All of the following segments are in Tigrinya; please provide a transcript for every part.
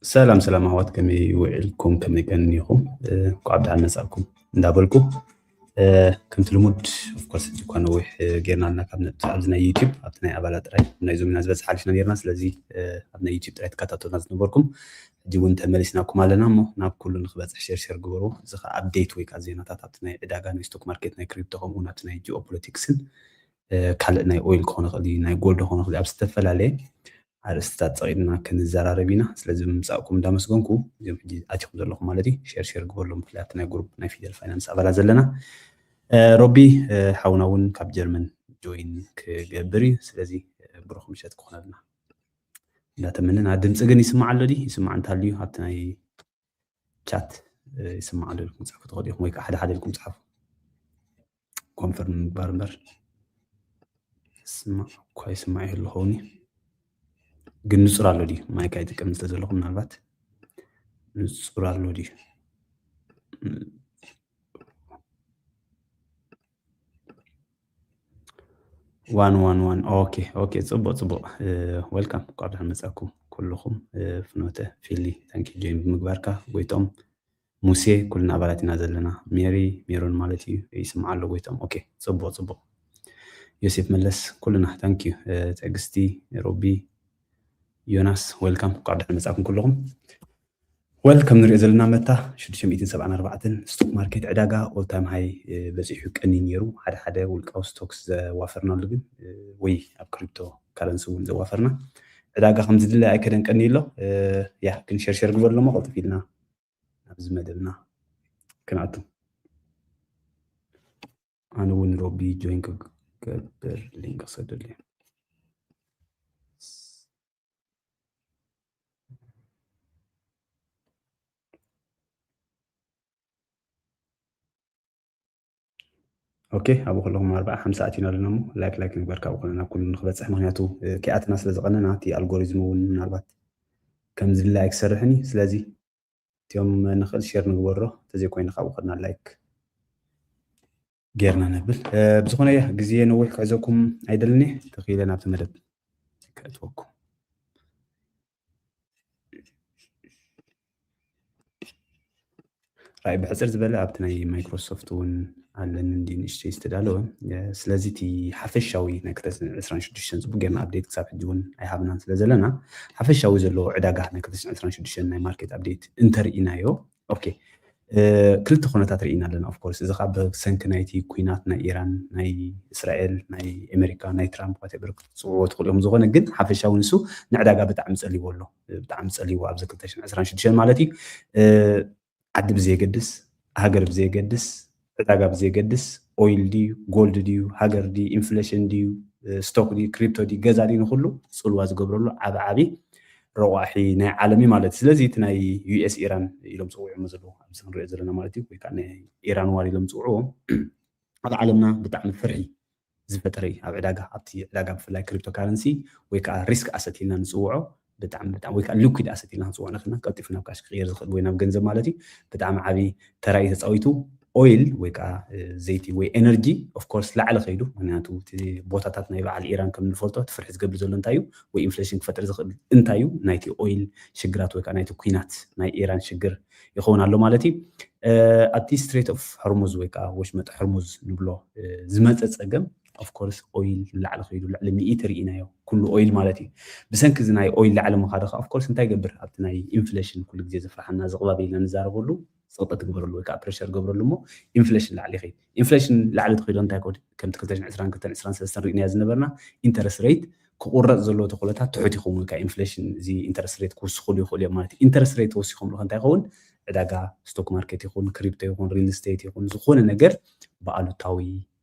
ሰላም ሰላም ኣሕዋት፣ ከመይ ውዒልኩም? ከመይ ቀኒኹም? እንኳዕ ብደሓን መጻእኩም እንዳበልኩ፣ ከምቲ ልሙድ፣ ኦፍኮርስ፣ ሕጂ እኳ ነዊሕ ጌርና ኣለና ካብ ኣብዚ ናይ ዩቲብ፣ ኣብቲ ናይ ኣባላት ጥራይ ናይ ዞም ኢና ዝበዝሕ ሓሊፍና ኔርና። ስለዚ ኣብ ናይ ዩቲብ ጥራይ ትከታተሉና ዝነበርኩም፣ ሕጂ እውን ተመሊስናኩም ኣለና እሞ፣ ናብ ኩሉ ንክበፅሕ ሸር ሸር ግበሩ። እዚ ከዓ ኣፕዴት ወይ ከዓ ዜናታት ኣብቲ ናይ ዕዳጋ ናይ ስቶክ ማርኬት፣ ናይ ክሪፕቶ፣ ከምኡ እውን ኣብቲ ናይ ጂኦፖለቲክስን ካልእ ናይ ኦይል ክኾን ይኽእል እዩ፣ ናይ ጎልድ ክኾን ይኽእል እዩ። ኣብ ዝተፈላለየ ኣርእስትታት ጸቒጥና ክንዘራረብ ኢና። ስለዚ ብምምጻእኩም እንዳመስገንኩ፣ እዚኦም ሕጂ ኣቲኹም ዘለኹም ማለት እዩ፣ ሼር ሼር ግበሎም፣ ብፍላይ ኣብቲ ናይ ግሩፕ ናይ ፊደል ፋይናንስ ኣባላት ዘለና። ሮቢ ሓውና እውን ካብ ጀርመን ጆይን ክገብር እዩ። ስለዚ ብሩኽ ምሸት ክኾነልና እንዳተመነና። ድምፂ ግን ይስማዕ ኣሎ ድዩ? ይስማዕ እንተሃልዩ ኣብቲ ናይ ቻት ይስማዕ ኣሎ ኢልኩም ጻፉ፣ ተኸዲኹም ወይ ከዓ ሓደ ሓደ ኢልኩም ጻፉ። ኮንፈርም ምግባር እምበር። ስማዕ እኳ ይስማዕ ይህሉ ኸውን እዩ። ግን ንጹር ኣሎ ድዩ? ማይክ ኣይጥቀም ስለ ዘለኹ ምናልባት ንጹር ኣሎ ድዩ? ዋን ዋን ዋን። ኦኬ ኦኬ፣ ጽቡቅ ጽቡቅ። ወልካም፣ እንኳዕ ብደሓን መጻኩም ኩልኹም። ፍኖተ፣ ፊሊ፣ ታንኪ ጆይን ብምግባርካ። ጎይቶም፣ ሙሴ፣ ኩልና ኣባላት ኢና ዘለና። ሜሪ፣ ሜሮን ማለት እዩ፣ ይስምዓ ኣሎ ጎይቶም። ኦኬ፣ ጽቡቅ ጽቡቅ። ዮሴፍ መለስ፣ ኩልና ታንኪ። ትዕግስቲ፣ ሮቢ፣ ዮናስ፣ ወልካም፣ እንኳዕ ብደሓን መጻኩም ኩልኹም። ወል ከም ንሪኦ ዘለና መታ ሽዱሽተ ሚእትን ሰብዓን ኣርባዕተን ስቶክ ማርኬት ዕዳጋ ኦል ታይም ሃይ በፂሑ ቀኒ ነይሩ። ሓደ ሓደ ውልቃዊ ስቶክስ ዘዋፈርናሉ ግን ወይ ኣብ ክሪፕቶ ካረንሲ እውን ዘዋፈርና ዕዳጋ ከም ዝድለ ኣይከደን ቀኒ ኣሎ። ያ ግን ሸርሸር ግበር ኣለሞ ቀልጥፍ ኢልና ናብዚ መደብና ክንኣቱ። ኣነ እውን ሮቢ ጆይን ክገብር ሊንክ ክሰደሉ እየ። ኦኬ፣ ኣብኡ ከለኹም ኣርባዓ ሓምሳ ኣቲና ኣለና እሞ ላይክ ላይክ ንግበር፣ ካብኡ ከለና ኩሉ ንክበፅሕ፣ ምክንያቱ እ፣ ኪኣትና ስለ ዝቐነና እቲ ኣልጎሪዝም እውን ምናልባት ከም ዝድለ ኣይክሰርሕን እዩ። ስለዚ እቲኦም ንኽእል ሼር ንግበሮ፣ ተዘይኮይኑ ካብኡ ከለና ላይክ ጌርና ነብል። እ፣ ብዝኾነ እየ ግዜ ነዊሕ ክሕዘኩም ኣይደልን እየ፣ ተኽኢለ ናብቲ መደብ ከእትወኩም። ራይ ብሕፅር ዝበለ ኣብቲ ናይ ማይክሮሶፍት እውን ኣለኒ እንዲ ንእሽተይ ዝተዳለወ። ስለዚ እቲ ሓፈሻዊ ናይ ክልተ ሽሕን ዕስራን ሽዱሽተን ፅቡቅ ጌርና ኣፕዴት ክሳብ ሕጂ እውን ኣይሃብናን ስለ ዘለና ሓፈሻዊ ዘለዎ ዕዳጋ ናይ ክልተ ሽሕን ዕስራን ሽዱሽተን ናይ ማርኬት ኣፕዴት እንተርኢናዮ፣ ኦኬ፣ ክልተ ኩነታት ርኢና ኣለና። ኦፍኮርስ እዚ ካብ ብሰንኪ ናይቲ ኩናት ናይ ኢራን፣ ናይ እስራኤል፣ ናይ ኣሜሪካ፣ ናይ ትራምፕ ዋቴቨር ክትፅውዕዎ ትኽእሉ እዮም። ዝኾነ ግን ሓፈሻዊ ንሱ ንዕዳጋ ብጣዕሚ ፀሊዎ ኣሎ። ብጣዕሚ ፀሊዎ ኣብዚ ክልተ ሽሕን ዕስራን ሽዱሽተን ማለት እዩ። ዓዲ ብዘየገድስ፣ ሃገር ብዘየገድስ፣ ዕዳጋ ብዘየገድስ፣ ኦይል ድዩ፣ ጎልድ ድዩ፣ ሃገር ድዩ፣ ኢንፍሌሽን ድዩ፣ ስቶክ ድዩ፣ ክሪፕቶ ድዩ፣ ገዛ ድዩ፣ ንኩሉ ፅልዋ ዝገብረሉ ዓቢ ዓቢ ረቋሒ ናይ ዓለም እዩ ማለት እዩ። ስለዚ እቲ ናይ ዩኤስ ኢራን ኢሎም ዝፅውዕዎ ዘለዉ ኣብዚ ክንሪኦ ዘለና ማለት እዩ፣ ወይ ከዓ ናይ ኢራን ዋር ኢሎም ዝፅውዕዎ ኣብ ዓለምና ብጣዕሚ ፍርሒ ዝፈጠረ እዩ። ኣብ ዕዳጋ ኣብቲ ዕዳጋ ብፍላይ ክሪፕቶ ካረንሲ ወይ ከዓ ሪስክ ኣሰት ኢልና ንፅውዖ ብጣዕሚ ብጣዕሚ ወይ ከዓ ሊኩድ ኣሰት ኢልና ንፅውዖ ንክና ቀልጢፉ ናብ ካሽ ክቅየር ዝኽእል ወይ ናብ ገንዘብ ማለት እዩ ብጣዕሚ ዓብዪ ተራ እዩ ተፃዊቱ። ኦይል ወይ ከዓ ዘይቲ ወይ ኤነርጂ ኦፍኮርስ ላዕሊ ከይዱ፣ ምክንያቱ እቲ ቦታታት ናይ በዓል ኢራን ከም ንፈልጦ እቲ ፍርሒ ዝገብር ዘሎ እንታይ እዩ ወይ ኢንፍሌሽን ክፈጥር ዝኽእል እንታይ እዩ ናይቲ ኦይል ሽግራት ወይ ከዓ ናይቲ ኩናት ናይ ኢራን ሽግር ይኸውን ኣሎ ማለት እዩ። ኣብቲ ስትሬት ኦፍ ሆርሙዝ ወይ ከዓ ወሽመጥ ሆርሙዝ ንብሎ ዝመፀ ፀገም ኦፍኮርስ ኦይል ንላዕሊ ከይዱ ልዕሊ ሚእቲ ርኢናዮ፣ ኩሉ ኦይል ማለት እዩ። ብሰንኪ እዚ ናይ ኦይል ላዕሊ ምኻዱ ከዓ ኦፍኮርስ እንታይ ይገብር ኣብቲ ናይ ኢንፍሌሽን ኩሉ ግዜ ዘፍርሓና ዘቕባብ ኢልና ንዛረበሉ ፀቕጠ ትግበረሉ ወይ ከዓ ፕሬሸር ገብረሉ እሞ ኢንፍሌሽን ላዕሊ ይኸይድ። ኢንፍሌሽን ላዕሊ ተኸይዶ እንታይ ኮድ ከምቲ ክልተ ሽሕን ዕስራን ክልተን ዕስራን ሰለስተን ርኢናዮ ዝነበርና ኢንተረስት ሬት ክቁረፅ ዘለዎ ተኮለታት ትሑት ይኸውን ወይ ከዓ ኢንፍሌሽን እዚ ኢንተረስት ሬት ክውስኹሉ ይኽእሉ እዮም ማለት እዩ። ኢንተረስት ሬት ወሲኹም እንታይ ይኸውን ዕዳጋ ስቶክ ማርኬት ይኹን ክሪፕቶ ይኹን ሪል ስቴት ይኹን ዝኾነ ነገር ብኣሉታዊ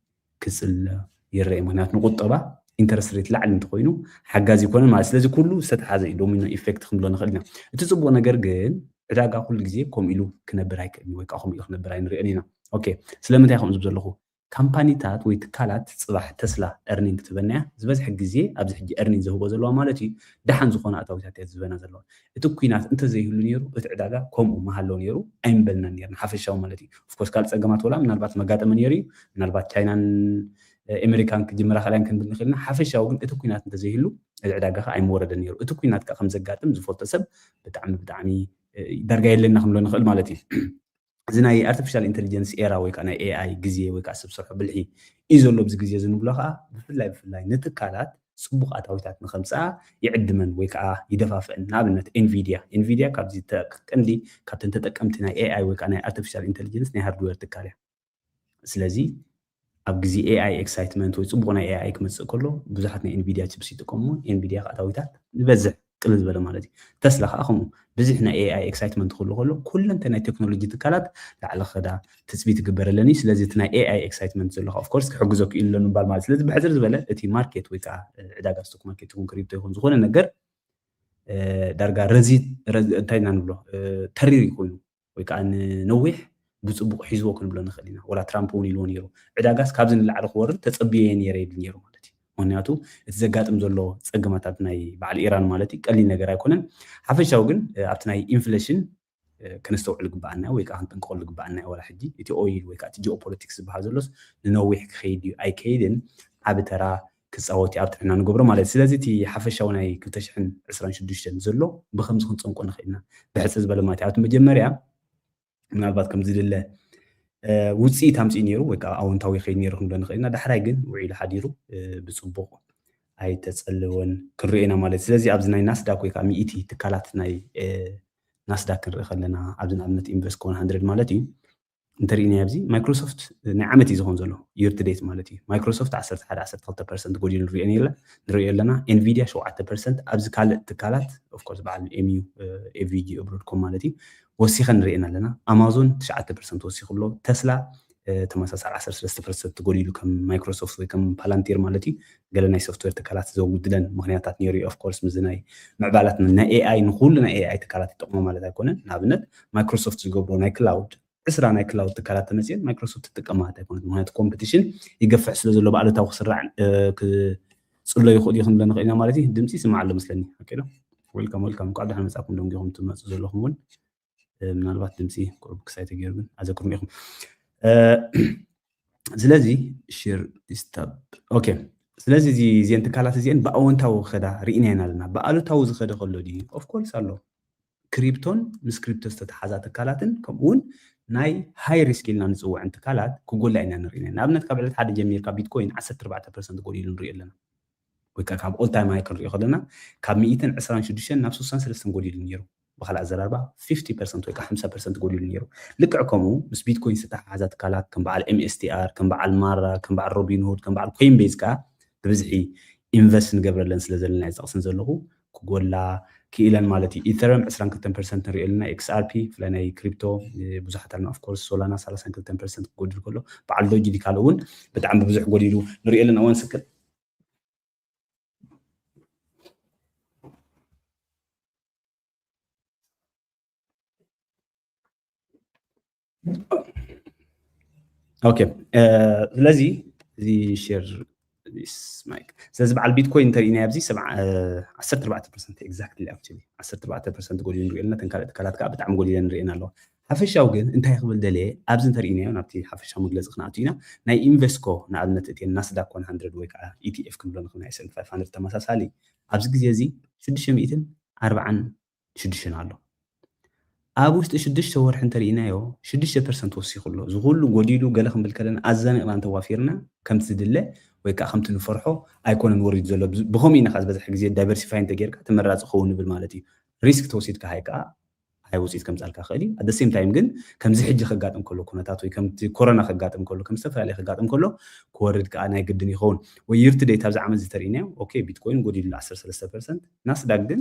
ክፅለ ይረአ። ምክንያቱ ንቁጠባ interest rate ላዕሊ እንተኮይኑ ሓጋዚ ይኮነ ማለት። ስለዚ ኩሉ ዝተተሓዘ እዩ፣ ዶሚኖ ኢፌክት ክንብሎ ንኽእል ኢና። እቲ ጽቡቕ ነገር ግን ዕዳጋ ኩሉ ግዜ ከምኡ ኢሉ ክነብር ኣይክእልን ወይ ከዓ ከምኡ ኢሉ ክነብር ኣይንሪኦን ኢና። ኦኬ፣ ስለምንታይ ከምኡ ዝብ ዘለኹ? ካምፓኒታት ወይ ትካላት ጽባሕ ተስላ earning ክትበናያ ዝበዝሐ ግዜ ኣብዚ ሕጂ earning ዝህቦ ዘለዋ ማለት እዩ ደሓን ዝኾነ ኣታዊታት እያ ዝህበና ዘለዋ። እቲ ኩናት እንተዘይህሉ ነይሩ እቲ ዕዳጋ ከምኡ ምሃለዎ ነይሩ ኣይምበልናን ነርና ሓፈሻዊ ማለት እዩ። ኦፍኮርስ ካልእ ጸገማት ወላ ምናልባት መጋጠመ ነይሩ እዩ። ምናልባት ቻይናን ኣሜሪካን ክጅምራ ካልያን ክንብል ንኽእልና ሓፈሻዊ ግን እቲ ኩናት እንተዘይህሉ እዚ ዕዳጋ ከዓ ኣይምወረደ ነይሩ። እቲ ኩናት ከዓ ከም ዘጋጥም ዝፈልጦ ሰብ ብጣዕሚ ብጣዕሚ ዳርጋ የለና ክንብሎ ንኽእል ማለት እዩ። እዚ ናይ ኣርቲፊሻል ኢንቴሊጀንስ ኤራ ወይ ከዓ ናይ ኤኣይ ግዜ ወይ ከዓ ሰብ ሰርሖ ብልሒ እዩ ዘሎ ኣብዚ ግዜ እዚ ንብሎ ከዓ ብፍላይ ብፍላይ ንትካላት ፅቡቕ ኣታዊታት ንከምፅኣ ይዕድመን ወይ ከዓ ይደፋፍዕን። ንኣብነት ኤንቪዲያ ኤንቪዲያ ካብዚ ቀንዲ ካብተን ተጠቀምቲ ናይ ኤኣይ ወይ ከዓ ናይ ኣርቲፊሻል ኢንቴሊጀንስ ናይ ሃርድዌር ትካል እያ። ስለዚ ኣብ ግዜ ኤኣይ ኤክሳይትመንት ወይ ፅቡቕ ናይ ኤኣይ ክመፅእ ከሎ ብዙሓት ናይ ኤንቪዲያ ቺፕስ ይጥቀሙ። ኤንቪዲያ ኣታዊታት ዝበዝሕ ቅልል ዝበለ ማለት እዩ። ተስላ ከዓ ከምኡ ብዝሕ ናይ ኤኣይ ኤክሳይትመንት ክህሉ ከሎ ኩለንተ ናይ ቴክኖሎጂ ትካላት ላዕሊ ክኸዳ ትፅቢት ይግበረለን እዩ። ስለዚ እቲ ናይ ኤኣይ ኤክሳይትመንት ዘሎ ከዓ ኦፍኮርስ ክሕግዞ ክኢሉ ኣሎ ንምባል ማለት። ስለዚ ብሕፅር ዝበለ እቲ ማርኬት ወይ ከዓ ዕዳጋ ስቶክ ማርኬት ይኹን ክሪፕቶ ይኹን ዝኾነ ነገር ዳርጋ ረዚ እንታይ ኢና ንብሎ ተሪር ኮይኑ ወይ ከዓ ንነዊሕ ብፅቡቅ ሒዝዎ ክንብሎ ንኽእል ኢና። ወላ ትራምፕ እውን ኢልዎ ነይሩ ዕዳጋስ ካብዚ ንላዕሊ ክወርድ ተፀብየ ነይረ ይብል ነይሩ ማለት እዩ። ምክንያቱ እቲ ዘጋጥም ዘሎ ፀገማታት ናይ በዓል ኢራን ማለት እዩ ቀሊል ነገር ኣይኮነን። ሓፈሻዊ ግን ኣብቲ ናይ ኢንፍሌሽን ከነስተውዕሉ ግበኣና ወይ ከዓ ክንጥንቀቀሉ ግበኣና። ወላ ሕጂ እቲ ኦይል ወይ ከዓ እቲ ጂኦፖለቲክስ ዝበሃል ዘሎስ ንነዊሕ ክኸይድ እዩ ኣይከይድን ዓቢ ተራ ክፃወት እዩ ኣብ ጥዕና ንገብሮ ማለት እዩ። ስለዚ እቲ ሓፈሻዊ ናይ ክልተ ሽሕን ዕስራን ሽዱሽተን ዘሎ ብከምዚ ክንፀንቆ ንኽእል ኢና። ብሕፅር ዝበለ ማለት እዩ ኣብቲ መጀመርያ ምናልባት ከም ዝድለ ውፅኢት ኣምፅኡ ነይሩ ወይ ከዓ ኣወንታዊ ይኸይድ ነይሩ ክንብሎ ንኽእል ኢና። ዳሕራይ ግን ውዒሉ ሓዲሩ ብፅቡቕ ኣይተፀለወን ክንሪኦ ኢና ማለት እዩ። ስለዚ ኣብዚ ናይ ናስዳክ ወይ ከዓ ሚእቲ ትካላት ናይ ናስዳክ ክንርኢ ከለና ኣብዚ ንኣብነት ኢንቨስኮ ዋን ሃንድረድ ማለት እዩ እንተሪእናዮ ኣብዚ ማይክሮሶፍት ናይ ዓመት እዩ ዝኸውን ዘሎ year to date ማለት እዩ። ማይክሮሶፍት ዓሰርተ ሓደ ዓሰርተ ክልተ ፐርሰንት ጎዲሉ ንሪኦ ኣለና። ኤንቪዲያ ሸውዓተ ፐርሰንት ኣብዚ ካልእ ትካላት ኦፍኮርስ በዓል ኤምዩ ኤቪጂ ብሮድኮም ማለት እዩ ወሲኸ ንሪኤን ኣለና። ኣማዞን ትሽዓተ ፐርሰንት ወሲኹ ኣሎ። ተስላ ተመሳሳሊ ዓሰርተ ሰለስተ ፐርሰንት ጎዲሉ ከም ማይክሮሶፍት ወይ ከም ፓላንቲር ማለት እዩ። ገለ ናይ ሶፍትዌር ትካላት ዘጉድለን ምክንያታት ነይሩ እዩ። ኦፍኮርስ ምዚ ናይ ምዕባላት ናይ ኤኣይ ንኩሉ ናይ ኤኣይ ትካላት ይጠቕሞ ማለት ኣይኮነን። ንኣብነት ማይክሮሶፍት ዝገብሮ ናይ ክላውድ ዕስራ ናይ ክላውድ ትካላት ተመፅኤን ማይክሮሶፍት ትጥቀም ማለት ኣይኮነት። ምክንያቱ ኮምፒቲሽን ይገፍሕ ስለ ዘሎ ብኣሉታዊ ክስራዕ ክፅሎ ይኽእል እዩ ክንብሎ ንኽእል ኢና ማለት እዩ። ድምፂ ይስማዕ ኣሎ መስለኒ። ኦኬ ዶ? ዌልካም ዌልካም። እንኳዕ ደሓን መፃኩም ደንጊኹም ትመፁ ዘለኹም እውን ምናልባት ድምፂ ቁሩብ ክሳይ ተገይሩ ግን ኣዘክሩም ኢኹም። ስለዚ ሽር ስታፕ ኦኬ። ስለዚ እዚን ትካላት እዚአን ብኣወንታዊ ክኸዳ ርኢናየን ኣለና። ብኣሉታዊ ዝኸደ ከሎ ድዩ? ኦፍኮርስ ኣሎ። ክሪፕቶን ምስ ክሪፕቶ ዝተተሓዛ ትካላትን ከምኡ እውን ናይ ሃይ ሪስክ ኢልና ንፅውዐን ትካላት ክጎላ ኢና ንርኢ። ንኣብነት ካብ ዕለት ሓደ ጀሚርካ ቢትኮይን ዓሰርተ ኣርባዕተ ፐርሰንት ጎዲሉ ንሪኦ ኣለና። ወይ ከዓ ካብ ኦል ታይም ሃይ ክንሪኦ ከለና ካብ ሚእትን ዕስራን ሽዱሽተን ናብ ስሳን ሰለስተን ጎዲሉ ነይሩ። ብካልእ ኣዘራርባ ፊፍቲ ፐርሰንት ወይ ከዓ ሓምሳ ፐርሰንት ጎዲሉ ነይሩ። ልክዕ ከምኡ ምስ ቢትኮይን ዝተተሓሓዛ ትካላት ከም በዓል ኤምኤስቲኣር፣ ከም በዓል ማራ፣ ከም በዓል ሮቢንሁድ፣ ከም በዓል ኮይንቤዝ ከዓ ብብዝሒ ኢንቨስት ንገብረለን ስለ ዘለና እየ ዝጠቕስን ዘለኹ። ክጎላ ክኢለን ማለት እዩ። ኢተረም ዕስራን ክልተን ፐርሰንት ንሪኦ ኣለና። ኤክስኣርፒ ብፍላይ ናይ ክሪፕቶ ብዙሓት ኣለና። ኦፍኮርስ ሶላና ሰላሳን ክልተን ፐርሰንት ክጎድል ከሎ በዓል ዶጅ ዲካል እውን ብጣዕሚ ብዙሕ ጎዲሉ ንሪኦ ኣለና። እዋን ስክል ኦኬ ስለዚ እዚ ሼር ማይክ ስለዚ በዓል ቢትኮይን እንተሪእና ኣብዚ ዓሰርተ ኣርባዕተ ፐርሰንት ኤግዛክትሊ ኣክቹሊ ዓሰርተ ኣርባዕተ ፐርሰንት ጎዲሉ ንሪኦ ኣለና። ተን ካልእ ትካላት ከዓ ብጣዕሚ ጎዲለን ንሪኤን ኣለዋ። ሓፈሻዊ ግን እንታይ ክብል ደልየ ኣብዚ እንተሪእናዮ ናብቲ ሓፈሻዊ መግለፂ ክንኣቱ ኢና። ናይ ኢንቨስኮ ንኣብነት እቲ ናስዳክ ዋን ሃንድረድ ወይ ከዓ ኢቲኤፍ ክንብሎ ንኽእል ናይ ኤስኤንዲ ፋይቭ ሃንድረድ ተመሳሳሊ ኣብዚ ግዜ እዚ ሽዱሽተ ሚእትን ኣርባዓን ሽዱሽተን ኣሎ። ኣብ ውሽጢ ሽዱሽተ ወርሒ እንተሪእናዮ ሽዱሽተ ፐርሰንት ወሲኹ ኣሎ። እዚ ኩሉ ጎዲሉ ገለ ክንብል ከለና ኣዛኒቕና እንተዋፊርና ከምቲ ዝድለ ወይ ከዓ ከምቲ ንፈርሖ ኣይኮነን ወሪዱ ዘሎ። ብከምኡ ኢና ከዓ ዝበዝሐ ግዜ ዳይቨርሲፋይ እንተጌርካ ተመራፂ ክኸውን ንብል ማለት እዩ። ሪስክ ተወሲድካ ሃይ ከዓ ሃይ ውፅኢት ከምፃልካ ክእል እዩ። ኣደ ሴም ታይም ግን ከምዚ ሕጂ ከጋጥም ከሎ ኩነታት ወይ ከምቲ ኮሮና ከጋጥም ከሎ ከም ዝተፈላለየ ከጋጥም ከሎ ክወርድ ከዓ ናይ ግድን ይኸውን። ወይ ይርትዴት ኣብዚ ዓመት ዝተርእናዮ ኦኬ ቢትኮይን ጎዲሉ ዓሰርተ ሰለስተ ፐርሰንት ናስዳክ ግን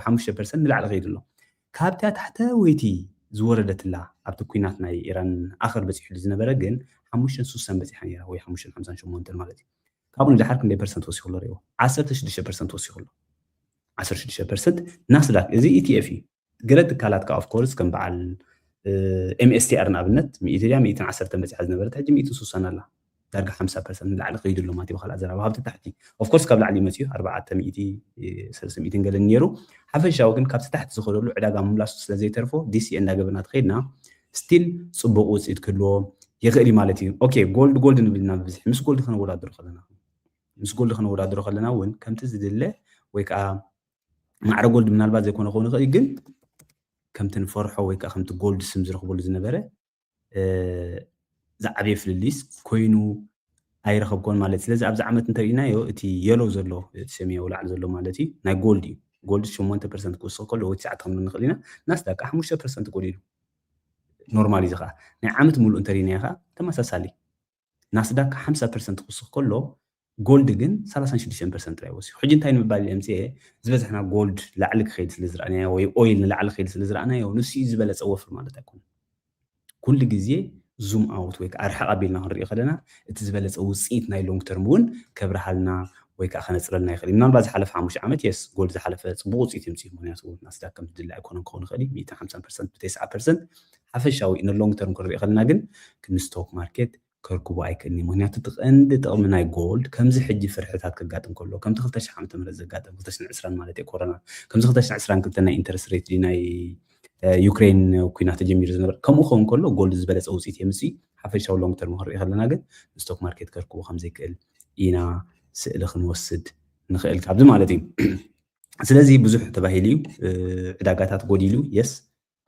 ሓሙሽተ ፐርሰንት ንላዕሊ ከይዱ ኣሎ። ካብታ ታሕተወይቲ ዝወረደትላ ኣብቲ ኩናት ናይ ኢራን ኣኸር በፂሕሉ ዝነበረ ግን ሓሙሽተን ሱሳን በፂሓ ነይራ ወይ ሓሙሽተን ሓምሳን ሸሞንተን ማለት እዩ። ካብኡ ንድሓር ክንደይ ፐርሰንት ወሲኹ ኣሎ ሪእዎ? ዓሰርተ ሽዱሽተ ፐርሰንት ወሲኹ ኣሎ። ዓሰርተ ሽዱሽተ ፐርሰንት ናስዳክ፣ እዚ ኢቲኤፍ እዩ። ገለ ትካላት ከዓ ኦፍኮርስ ከም በዓል ኤምኤስቲኣር ንኣብነት ሚእቲ ድያ ሚእትን ዓሰርተን በፂሓ ዝነበረት ሕጂ ሚእትን ስሳን ኣላ። ዳርጋ ሓምሳ ፐርሰንት ንላዕሊ ከይዱ ኣሎ ማለት እዩ። ብካልእ ኣዘራርባ ካብቲ ታሕቲ ኦፍኮርስ ካብ ላዕሊ መፅዩ ኣርባዕተ ሚእቲ ሰለስተ ሚእትን ገለን ነይሩ። ሓፈሻዊ ግን ካብቲ ታሕቲ ዝኸደሉ ዕዳጋ ምምላሱ ስለ ዘይተርፎ ዲሲኤ እንዳገበርና ተኸይድና ስቲል ፅቡቕ ውፅኢት ክህልዎ ይኽእል እዩ ማለት እዩ። ኦኬ፣ ጎልድ ጎልድ ንብል ኢና ብብዝሒ። ምስ ጎልድ ከነወዳድሮ ከለና ምስ ጎልድ ከነወዳድሮ ከለና እውን ከምቲ ዝድለ ወይ ከዓ ማዕረ ጎልድ ምናልባት ዘይኮነ ክኸውን ይኽእል እዩ፣ ግን ከምቲ ንፈርሖ ወይ ከዓ ከምቲ ጎልድ ስም ዝረኽበሉ ዝነበረ ዝዓበየ ፍልልይስ ኮይኑ ኣይረኸብኮን ማለት። ስለዚ ኣብዚ ዓመት እንተሪእናዮ እቲ የሎ ዘሎ እቲ ሰማያዊ ላዕሊ ዘሎ ማለት እዩ ናይ ጎልድ እዩ። ጎልድ ሸሞንተ ፐርሰንት ክውስኽ ከሎ ወይ ትሽዓተ ክንብል ንኽእል ኢና። ናስዳክ ከዓ ሓሙሽተ ፐርሰንት ጎዲሉ ኖርማል እዩ። እዚ ከዓ ናይ ዓመት ሙሉእ እንተሪእናዮ ከዓ ተመሳሳሊ ናስዳክ ሓምሳ ፐርሰንት ክውስኽ ከሎ ጎልድ ግን ሰላሳን ሽዱሽተን ፐርሰንት ጥራይ ወሲኹ። ሕጂ እንታይ ንምባል ኢለ ምፅኤ ዝበዝሕና ጎልድ ላዕሊ ክኸይድ ስለ ዝረኣናዮ ወይ ኦይል ንላዕሊ ክኸይድ ስለ ዝረኣናዮ ንሱ እዩ ዝበለፀ ወፍር ማለት ኣይኮነን። ኩሉ ግዜ ዙም ኣውት ወይ ከዓ ርሕቕ ኣቢልና ክንሪኦ ከለና እቲ ዝበለፀ ውፅኢት ናይ ሎንግ ተርም እውን ከብርሃልና ወይ ከዓ ከነፅረልና ይኽእል እዩ። ምናልባት ዝሓለፈ ሓሙሽተ ዓመት የስ ጎልድ ዝሓለፈ ፅቡቕ ውፅኢት የምፅእ እዩ። ምክንያቱ ናስዳክ ከም ዝድለ ኣይኮነን ክኸውን ይኽእል እዩ። ሚእትን ሓምሳን ፐርሰንት ብተስዓ ፐርሰንት ሓፈሻዊ ንሎንግ ተርም ክንሪኦ ከለና ግን ክንስቶክ ማርኬት ከርክቦ ኣይክእልን እዩ። ምክንያቱ እቲ ቀንዲ ጥቕሚ ናይ ጎልድ ከምዚ ሕጂ ፍርሕታት ከጋጥም ከሎ ከምቲ ክልተ ሽሕ ዓመተ ምህረት ዘጋጠም ክልተ ሽሕን ዕስራን ማለት እዩ ኮሮና ከምዚ ክልተ ሽሕን ዕስራን ክልተን ናይ ኢንተረስት ሬት ድዩ ናይ ዩክሬን ኩናት ተጀሚሩ ዝነበረ ከምኡ ክኸውን ከሎ ጎልድ ዝበለፀ ውፅኢት የምፅእ። ሓፈሻዊ ሎንግ ተርም ክንሪኦ ከለና ግን ስቶክ ማርኬት ከርክቦ ከምዘይክእል ኢና ስእሊ ክንወስድ ንኽእል ካብዚ ማለት እዩ። ስለዚ ብዙሕ ተባሂሉ እዩ። ዕዳጋታት ጎዲሉ የስ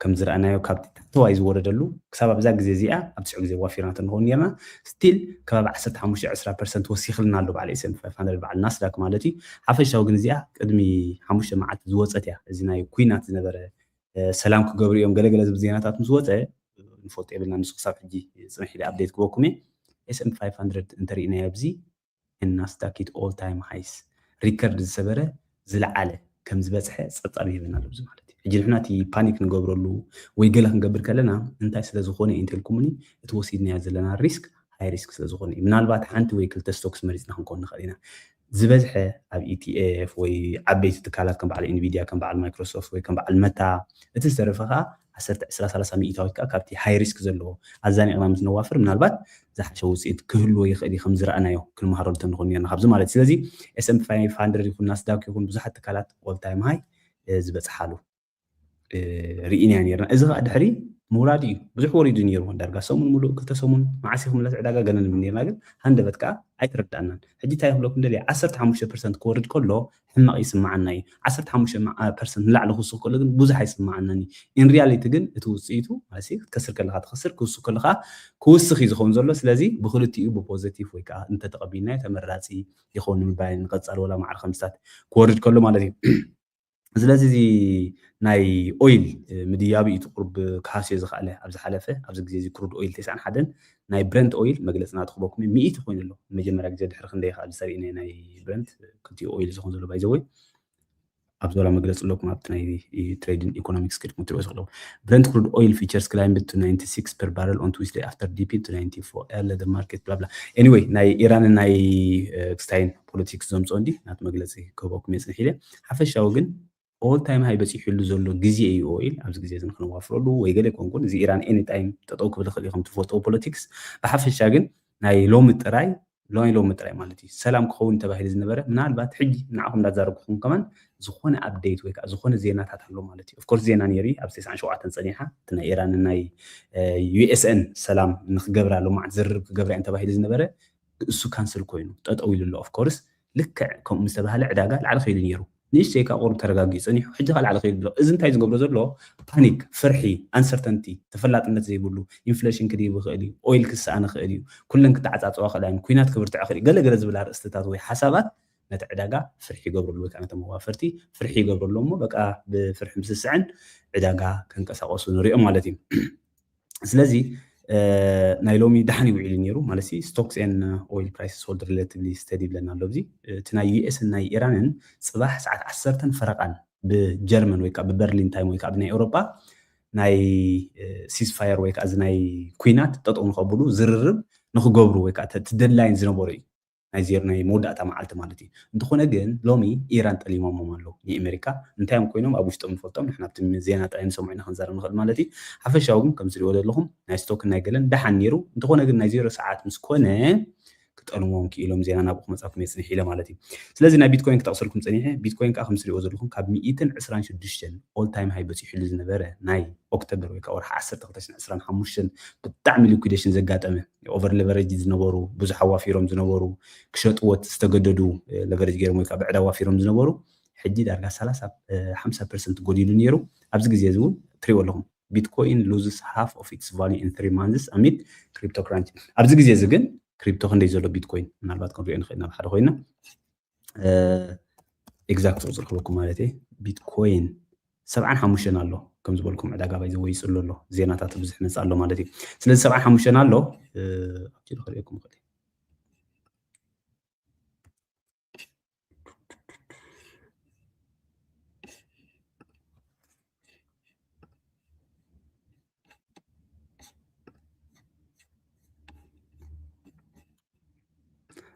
ከም ዝረኣናዮ ካብቲ ታሕተዋይ ዝወረደሉ ክሳብ ኣብዛ ግዜ እዚኣ ኣብ ትሽዑ ግዜ ዋፊርና ተንኸውን ነርና ስቲል ከባቢ ዓሰርተ ሓሙሽተ ዕስራ ፐርሰንት ወሲኽልና ኣሎ በዓል ኤስን ፋይቭ ሃንድረድ በዓል ናስዳክ ማለት እዩ። ሓፈሻዊ ግን እዚኣ ቅድሚ ሓሙሽተ መዓልቲ ዝወፀት እያ። እዚ ናይ ኩናት ዝነበረ ሰላም ክገብሩ እዮም ገለገለ ዝብል ዜናታት ምስ ወፀ ንፈልጦ የብልና። ንሱ ክሳብ ሕጂ ፅንሕ ኢለ ኣፕዴት ክበኩም እየ። ኤስን ፋይቭ ሃንድረድ እንተሪእናዮ ኣብዚ ናስዳክ ሂት ኦል ታይም ሃይስ ሪከርድ ዝሰበረ ዝለዓለ ከም ዝበፅሐ ፀብፃብ ይህበና ኣሎ እዚ ማለት እዩ። ሕጂ ንሕና እቲ ፓኒክ ንገብረሉ ወይ ገለ ክንገብር ከለና እንታይ ስለ ዝኾነ እዩ እንተልኩምኒ እቲ ወሲድናዮ ዘለና ሪስክ ሃይ ሪስክ ስለ ዝኾነ እዩ። ምናልባት ሓንቲ ወይ ክልተ ስቶክስ መሪፅና ክንኮን ንኽእል ኢና። ዝበዝሐ ኣብ ኢቲኤፍ ወይ ዓበይቲ ትካላት ከም በዓል ኢንቪድያ ከም በዓል ማይክሮሶፍት ወይ ከም በዓል መታ እቲ ዝተረፈ ከዓ ዓሰርተ ዕስራ ሰላሳ ሚእታዊት ከዓ ካብቲ ሃይ ሪስክ ዘለዎ ኣዛኒቕና ምስ ነዋፍር ምናልባት ዝሓሸ ውፅኢት ክህልዎ ይኽእል እዩ ከም ዝረኣናዮ ክንመሃረሉ ተንኾን ኔርና ካብዚ ማለት እዩ። ስለዚ ኤስን ፋይቭ ሃንድረድ ይኹን ናስዳክ ይኹን ብዙሓት ትካላት ኦል ታይም ሃይ ዝበፅሓሉ ርኢናዮ ኔርና። እዚ ከዓ ድሕሪ ምውራድ እዩ ብዙሕ ወሪዱ ነይሩ ዳርጋ ሰሙን ሙሉእ ክልተ ሰሙን መዓስ ክምለስ ዕዳጋ ገለ ንብል ኔርና ግን ሃንደበት ከዓ ኣይተረዳእናን። ሕጂ እንታይ ክብለኩም ደልየ ዓሰርተ ሓሙሽተ ፐርሰንት ክወርድ ከሎ ሕማቕ ይስምዓና እዩ። ዓሰርተ ሓሙሽተ ፐርሰንት ንላዕሊ ክውስኽ ከሎ ግን ብዙሕ ኣይስምዓናን እዩ። ኢን ሪያሊቲ ግን እቲ ውፅኢቱ ማለት ክትከስር ከለካ ትኸስር ክውስኽ ከለካ ክውስኽ እዩ ዝኸውን ዘሎ። ስለዚ ብክልቲኡ ብፖዘቲቭ ወይ ከዓ እንተተቐቢልናዮ ተመራፂ ይኸውን ንምባል ንቐፃል ወላ ማዕረ ከምስታት ክወርድ ከሎ ማለት እዩ። ስለዚ እዚ ናይ ኦይል ምድያብ እዩ እቲ ቁሩብ ክሃስዮ ዝኸኣለ ኣብ ዝሓለፈ ኣብዚ ግዜ እዚ ክሩድ ኦይል ተስዓን ሓደን ናይ ብረንት ኦይል መግለፂ ናትክበኩም ሚእቲ ኮይኑ ኣሎ። ንመጀመርያ ግዜ ድሕሪ ክንደይ ከዓ ዝሰሪእነ ናይ ብረንት ክልቲኡ ኦይል ዝኾን ዘሎ ባይዘወይ ኣብ ዞላ መግለፂ ኣለኩም ኣብቲ ናይ ትሬድን ኢኮኖሚክስ ክድኩም ትሪኦ ዝኽእለኩም ብረንት ክሩድ ኦይል ፊቸርስ ክላይምድ ቱ ናይንቲ ሲክስ ፐር ባረል ኦን ቱዊስደይ ኣፍተር ዲፒ ቱ ናይንቲ ፎር ኤለ ደ ማርኬት ብላብላ ኤኒወይ ናይ ኢራንን ናይ ክስታይን ፖለቲክስ ዘምፅኦ እንዲ ናቲ መግለፂ ክህበኩም የፅንሕ ኢለ ሓፈሻዊ ግን ኦል ታይም ሃይ በፂሑሉ ዘሎ ግዜ እዩ ኦይል ኣብዚ ግዜ እዚ ንክነዋፍረሉ ወይ ገለ ይኮንኩን እዚ ኢራን ኤኒ ታይም ጠጠው ክብል ይኽእል እዩ ከምቲ ዝፈልጠዎ ፖለቲክስ ብሓፈሻ ግን ናይ ሎሚ ጥራይ ናይ ሎሚ ጥራይ ማለት እዩ ሰላም ክኸውን ተባሂሉ ዝነበረ ምናልባት ሕጂ ንዓኹም እንዳዛረብኩኹም ከማን ዝኾነ ኣፕዴት ወይ ከዓ ዝኾነ ዜናታት ኣሎ ማለት እዩ ኦፍኮርስ ዜና ነይሩ ኣብዚ ተስዓን ሸውዓተን ፀኒሓ እቲ ናይ ኢራን ናይ ዩኤስኤን ሰላም ንክገብራ ሎማዓት ዝርርብ ክገብራ እየን ተባሂሉ ዝነበረ እሱ ካንስል ኮይኑ ጠጠው ኢሉ ኣሎ ኦፍኮርስ ልክዕ ከምኡ ምስ ተባሃለ ዕዳጋ ላዕሊ ከይዱ ነይሩ ንእሽተይ ካብ ቁሩብ ተረጋጊኡ ፀኒሑ ሕጂ ከዓ ላዕሊ ከይዱ ኣሎ እዚ እንታይ ዝገብሮ ዘሎ ፓኒክ ፍርሒ ኣንሰርተንቲ ተፈላጥነት ዘይብሉ ኢንፍሌሽን ክድይብ ይኽእል እዩ ኦይል ክሰኣን ይኽእል እዩ ኩለን ክተዓፃፀዋ ክእላ እየን ኩናት ክብርትዕ ይኽእል እዩ ገለገለ ዝብል ኣርእስትታት ወይ ሓሳባት ነቲ ዕዳጋ ፍርሒ ይገብረሉ ወይ ከዓ ነቶም መዋፈርቲ ፍርሒ ይገብረሉ እሞ በቃ ብፍርሒ ምስስዐን ዕዳጋ ከንቀሳቀሱ ንሪኦ ማለት እዩ ስለዚ ናይ ሎሚ ደሓን ይውዒሉ ነይሩ ማለት stocks and oil prices hold relatively steady ይብለና ኣሎ እዚ እቲ ናይ ዩኤስን ናይ ኢራንን ፅባሕ ሰዓት ዓሰርተን ፈረቃን ብጀርመን ወይ ከዓ ብበርሊን ታይም ወይ ከዓ ብናይ ኤውሮጳ ናይ ሲስፋየር ወይ ከዓ እዚ ናይ ኩናት ጠጠው ንኸብሉ ዝርርብ ንክገብሩ ወይ ከዓ እቲ ደድላይን ዝነበሮ እዩ ናይ ዜሮ ናይ መወዳእታ መዓልቲ ማለት እዩ። እንተኾነ ግን ሎሚ ኢራን ጠሊሞሞም ኣለዉ ንኣሜሪካ። እንታይ እዮም ኮይኖም ኣብ ውሽጦም ንፈልጦም፣ ንሕና ኣብቲ ዜና ጥራይ ንሰምዖ ኢና ክንዛረብ ንኽእል ማለት እዩ። ሓፈሻዊ ግን ከም ዝሪኦ ዘለኹም ናይ ስቶክን ናይ ገለን ደሓን ነይሩ። እንተኾነ ግን ናይ ዜሮ ሰዓት ምስ ኮነ ክጠልሞም ክኢሎም ዜና ናብኡ ክመጻኩም የጽንሕ ኢለ ማለት እዩ። ስለዚ ናይ ቢትኮይን ክጠቕሰልኩም ጸኒሐ። ቢትኮይን ከዓ ከም ዝሪኦ ዘለኹም ካብ ሚእትን ዕስራን ሽዱሽተን all time high በጺሑሉ ዝነበረ ናይ ኦክቶበር ወይ ከዓ ወርሒ ዓሰርተ ክልተ ሽሕን ዕስራን ሓሙሽተን ብጣዕሚ ሊኩዴሽን ዘጋጠመ ኦቨር ሌቨሬጅ ዝነበሩ ብዙሕ ኣዋፊሮም ዝነበሩ ክሸጥዎ ዝተገደዱ ሌቨሬጅ ገይሮም ወይ ከዓ ብዕዳ ኣዋፊሮም ዝነበሩ ሕጂ ዳርጋ ሰላሳ ሓምሳ ፐርሰንት ጎዲሉ ነይሩ። ኣብዚ ግዜ እዚ እውን ትሪእዎ ኣለኹም Bitcoin loses half of its value in three months amid crypto crunch። ኣብዚ ግዜ እዚ ግን ክሪፕቶ ክንደይ ዘሎ ቢትኮይን ምናልባት ክንሪኦ ንኽእል ናብ ሓደ ኮይና ኤግዛክት ቁፅሪ ክበኩም ማለት እየ። ቢትኮይን ሰብዓን ሓሙሽተን ኣሎ ከም ዝበልኩም ዕዳጋ ባይ ዘወይ ይፅሎ ኣሎ ዜናታት ብዙሕ መፅ ኣሎ ማለት እዩ። ስለዚ ሰብዓን ሓሙሽተን ኣሎ ኣብቲ ክሪኦኩም ይኽእል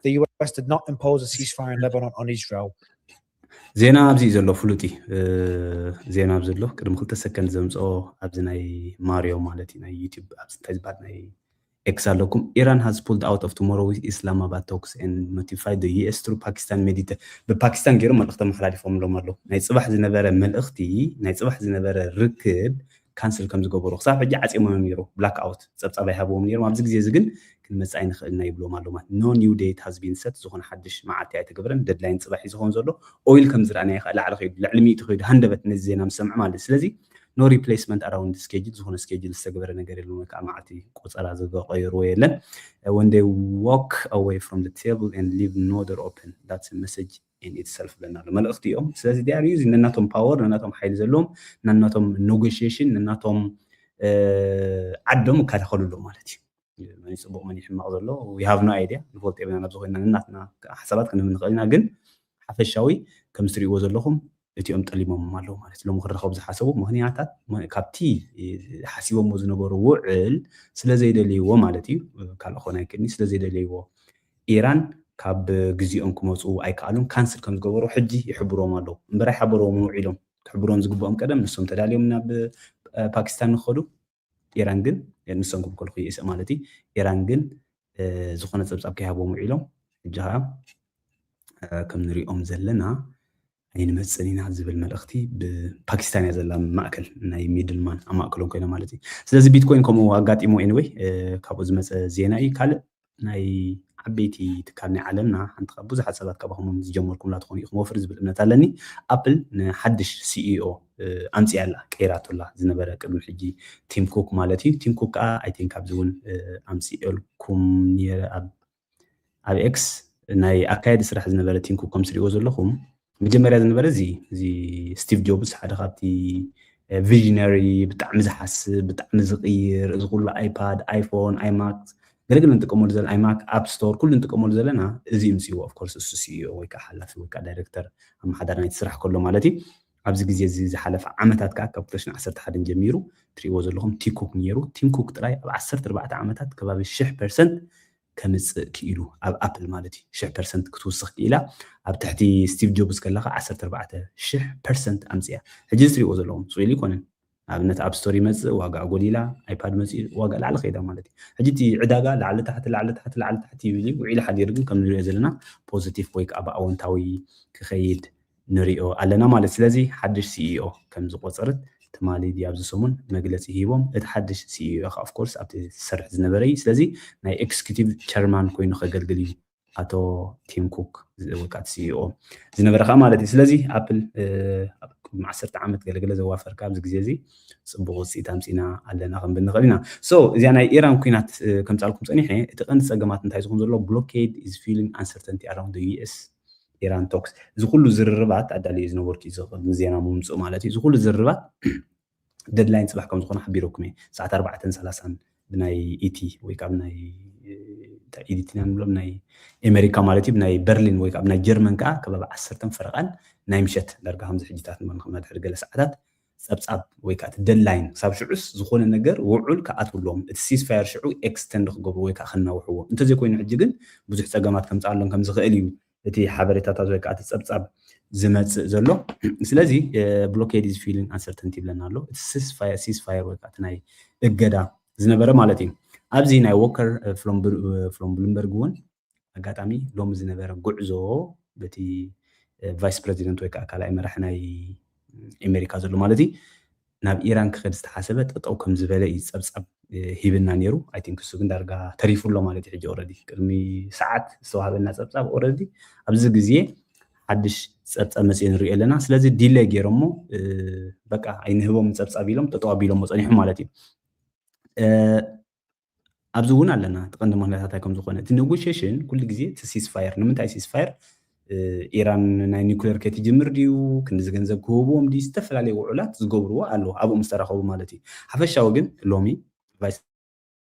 The U S did not impose a ceasefire in Lebanon on Israel. ዜና ኣብዚ እዩ ዘሎ ፍሉጥ እዩ። ዜና ኣብዚ ኣሎ ቅድሚ ክልተ ሰከንድ ዘምፅኦ ኣብዚ ናይ ማሪዮ ማለት እዩ ናይ ዩቲብ ኣብዚ እንታይ ዝበሃል ናይ ኤክስ ኣለኩም Iran has pulled out of tomorrow with Islamabad talks and notified the U S through Pakistan medita ብፓኪስታን ገይሮም መልእኽቲ ኣመሓላሊፎምሎም ኣለዉ። ናይ ፅባሕ ዝነበረ መልእኽቲ ናይ ፅባሕ ዝነበረ ርክብ ካንስል ከም ዝገበሩ ክሳብ ሕጂ ዓፂሞም እዮም ነይሩ ብላክ ኣውት ፀብፃብ ኣይሃብዎም ነይሮም ኣብዚ ግዜ እዚ ግን ክንመፅእ ኣይንኽእልና ይብሎም ኣለዉ ማለት no new date has been set ዝኾነ ሓድሽ መዓልቲ ኣይተገበረን ደድላይን ፅባሕ እዩ ዝኸውን ዘሎ ኦይል ከም ዝረኣናዮ ከዓ ላዕሊ ከይዱ ልዕሊ ሚእቲ ከይዱ ሃንደበት ነዚ ዜና ምስ ሰምዐ ማለት እዩ ስለዚ no replacement around schedule ዝኾነ schedule ዝተገበረ ነገር የለን ወይ ከዓ መዓልቲ ቆፀራ ዝቀየርዎ የለን when they walk away from the table and leave no door open that's a message in itself ብለና ኣሎ መልእኽቲ እዮም ስለዚ they are using ነናቶም power ነናቶም ሓይሊ ዘለዎም ነናቶም negotiation ነናቶም ዓዶም ይከላኸሉ ኣለዉ ማለት እዩ መን እዩ ፅቡቅ መን እዩ ሕማቅ ዘሎ we have no idea ንፈልጦ የብልና ናብዚ ኮይና ነናትና ሓሳባት ክንህብ ንኽእል ኢና ግን ሓፈሻዊ ከም ትሪእዎ ዘለኹም እቲኦም ጠሊሞም ኣለዉ ማለት ሎሚ ክረኸቡ ዝሓሰቡ ምኽንያታት ካብቲ ሓሲቦሞ ዝነበሩ ውዕል ስለ ዘይደልይዎ ማለት እዩ ካልእ ኾነ ኣይክእልኒ ስለ ዘይደልይዎ ኢራን ካብ ግዜኦም ክመፁ ኣይከኣሉን ካንስል ከም ዝገበሩ ሕጂ ይሕብሮም ኣለዉ እምበር ኣይሓበርዎም ውዒሎም ክሕብሮም ዝግብኦም ቀደም ንሶም ተዳልዮም ናብ ፓኪስታን ንክኸዱ ኢራን ግን ንሶም ክብከልኩ ይእሰ ማለት እዩ ኢራን ግን ዝኾነ ፀብፃብ ከይሃቦም ውዒሎም ሕጂ ከዓ ከም ንሪኦም ዘለና ኣይንመፅን ኢና ዝብል መልእኽቲ ብፓኪስታን እያ ዘላ ማእከል ናይ ሚድልማን ኣብ ማእከሎም ኮይና ማለት እዩ ስለዚ ቢትኮይን ከምኡ ኣጋጢሞ ኤኒወይ ካብኡ ዝመፀ ዜና እዩ ካልእ ናይ ዓበይቲ ትካል ናይ ዓለምና ሓንቲ ካብ ብዙሓት ሰባት ካባኹም ዝጀመርኩምላ ትኾኑ ኢኹም ወፍሪ ዝብል እምነት ኣለኒ ኣፕል ንሓድሽ ሲኢኦ ኣምፅያ ኣላ ቀይራቶላ ዝነበረ ቅድሚ ሕጂ ቲም ኩክ ማለት እዩ ቲም ኩክ ከዓ ኣይቲንክ ኣብዚ እውን ኣምፅኤልኩም ነረ ኣብ ኣብ ኤክስ ናይ ኣካየዲ ስራሕ ዝነበረ ቲም ኩክ ከም ትሪእዎ ዘለኹም መጀመርያ ዝነበረ እዚ እዚ ስቲቭ ጆብስ ሓደ ካብቲ ቪዥነሪ ብጣዕሚ ዝሓስብ ብጣዕሚ ዝቕይር እዚ ኩሉ ኣይፓድ ኣይፎን ኣይማክ ገለገለ ንጥቀመሉ ዘለና ኣይማክ ኣፕ ስቶር ኩሉ ንጥቀመሉ ዘለና እዚ ይምፅዎ ኦፍኮርስ እሱ ሲኢኦ ወይ ከዓ ሓላፊ ወይ ከዓ ዳይሬክተር ኣመሓዳሪ ናይቲ ስራሕ ከሎ ማለት እዩ ኣብዚ ግዜ እዚ ዝሓለፈ ዓመታት ከዓ ካብ ክልተ ሽሕን ዓሰርተ ሓደን ጀሚሩ ትሪእዎ ዘለኹም ቲኩክ ነይሩ ቲምኩክ ጥራይ ኣብ ዓሰርተ ኣርባዕተ ዓመታት ከባቢ ሽሕ ፐርሰንት ከምፅእ ክኢሉ ኣብ ኣፕል ማለት እዩ ሽሕ ፐርሰንት ክትውስኽ ክኢላ ኣብ ትሕቲ ስቲቭ ጆብስ ከለካ ዓሰርተ ኣርባዕተ ሽሕ ፐርሰንት ኣምፅያ ሕጂ ዝትሪእዎ ዘለኹም ስኢሉ ይኮነን ኣብነት ኣብ ስቶር ይመፅእ ዋጋ ጎዲላ ኣይፓድ መፅኡ ዋጋ ላዕሊ ከይዳ ማለት እዩ ሕጂ እቲ ዕዳጋ ላዕሊ ታሕቲ ላዕሊ ታሕቲ ላዕሊ ታሕቲ ይብል እዩ ውዒሉ ሓዲሩ ግን ከም ንሪኦ ዘለና ፖዚቲቭ ወይ ከዓ ብኣወንታዊ ክኸይድ ንሪኦ ኣለና ማለት ስለዚ ሓድሽ ሲኢኦ ከም ዝቆፀርት ትማሊ ድዩ ኣብዚ ሰሙን መግለፂ ሂቦም እቲ ሓድሽ ሲኢኦ ከዓ ኦፍኮርስ ኣብቲ ዝሰርሕ ዝነበረ እዩ ስለዚ ናይ ኤክስኪዩቲቭ ቸርማን ኮይኑ ከገልግል እዩ ኣቶ ቲም ኩክ ወይከዓ ሲኢኦ ዝነበረ ከዓ ማለት እዩ ስለዚ ኣፕል ቅድሚ ዓሰርተ ዓመት ገለገለ ዘዋፈርካ ኣብዚ ግዜ እዚ ፅቡቅ ውፅኢት ኣምፂና ኣለና ክንብል ንኽእል ኢና so እዚኣ ናይ ኢራን ኩናት ከምፃልኩም ፀኒሐ እቲ ቀንዲ ፀገማት እንታይ ዝኹን ዘሎ blockade is fueling uncertainty around the U S Iran talks እዚ ኩሉ ዝርርባት ኣዳልየ ዝነበርኩ እዩ ቅድሚ ዜና ምምፅኡ ማለት እዩ እዚ ኩሉ ዝርርባት ደድላይን ፅባሕ ከም ዝኾነ ሓቢረኩም እየ ሰዓት ኣርባዕተን ሰላሳን ብናይ ኢቲ ወይ ከዓ ብናይ ኢዲቲና ንብሎም ናይ ኤሜሪካ ማለት እዩ ብናይ በርሊን ወይ ከዓ ብናይ ጀርመን ከዓ ከባቢ ዓሰርተን ፈረቓን ናይ ምሸት ዳርጋ ከምዚ ሕጂታት ንበል ንድሕሪ ገለ ሰዓታት ጸብጻብ ወይ ከዓ እቲ ደድላይን ክሳብ ሽዑስ ዝኾነ ነገር ውዑል ክኣትውሎም እቲ ሲስፋየር ሽዑ ኤክስተንድ ክገብሩ ወይ ከዓ ከናውሕዎ እንተዘይኮይኑ ሕጂ ግን ብዙሕ ጸገማት ከምፅኣሎም ከምዝኽእል እዩ እቲ ሓበሬታታት ወይ ከዓ እቲ ጸብጻብ ዝመፅእ ዘሎ። ስለዚ ብሎኬድ ኢዝ ፊውሊንግ ኣንሰርተንቲ ይብለና ኣሎ። እቲ ሲስፋየር ወይ ከዓ እቲ ናይ እገዳ ዝነበረ ማለት እዩ። ኣብዚ ናይ ዎከር ፍሎም ብሉምበርግ እውን ኣጋጣሚ ሎሚ ዝነበረ ጉዕዞ በቲ ቫይስ ፕረዚደንት ወይ ከዓ ካልኣይ መራሒ ናይ ኣሜሪካ ዘሎ ማለት እዩ ናብ ኢራን ክኸድ ዝተሓሰበ ጠጠው ከም ዝበለ እዩ ፀብፃብ ሂብና ነይሩ። ኣይ ቲንክ እሱ ግን ዳርጋ ተሪፉ ኣሎ ማለት እዩ። ሕጂ ኦረዲ ቅድሚ ሰዓት ዝተዋሃበና ፀብፃብ ኦረዲ ኣብዚ ግዜ ሓድሽ ፀብፃብ መፅኡ ንሪኦ ኣለና። ስለዚ ዲለ ገይሮሞ በቃ ኣይንህቦም ፀብፃብ ኢሎም ጠጠው ኣቢሎሞ ፀኒሑ ማለት እዩ። ኣብዚ እውን ኣለና እቲ ቀንዲ ምክንያታት እንታይ ከም ዝኾነ። እቲ ኔጎሽሽን ኩሉ ግዜ እቲ ሲስፋየር ንምንታይ ሲስፋየር ኢራን ናይ ኒኩሌር ከይትጅምር ድዩ ክንዚ ገንዘብ ክህብዎም ድዩ ዝተፈላለዩ ውዑላት ዝገብርዎ ኣለዉ ኣብኡ ምስ ተራኸቡ ማለት እዩ። ሓፈሻዊ ግን ሎሚ ቫይስ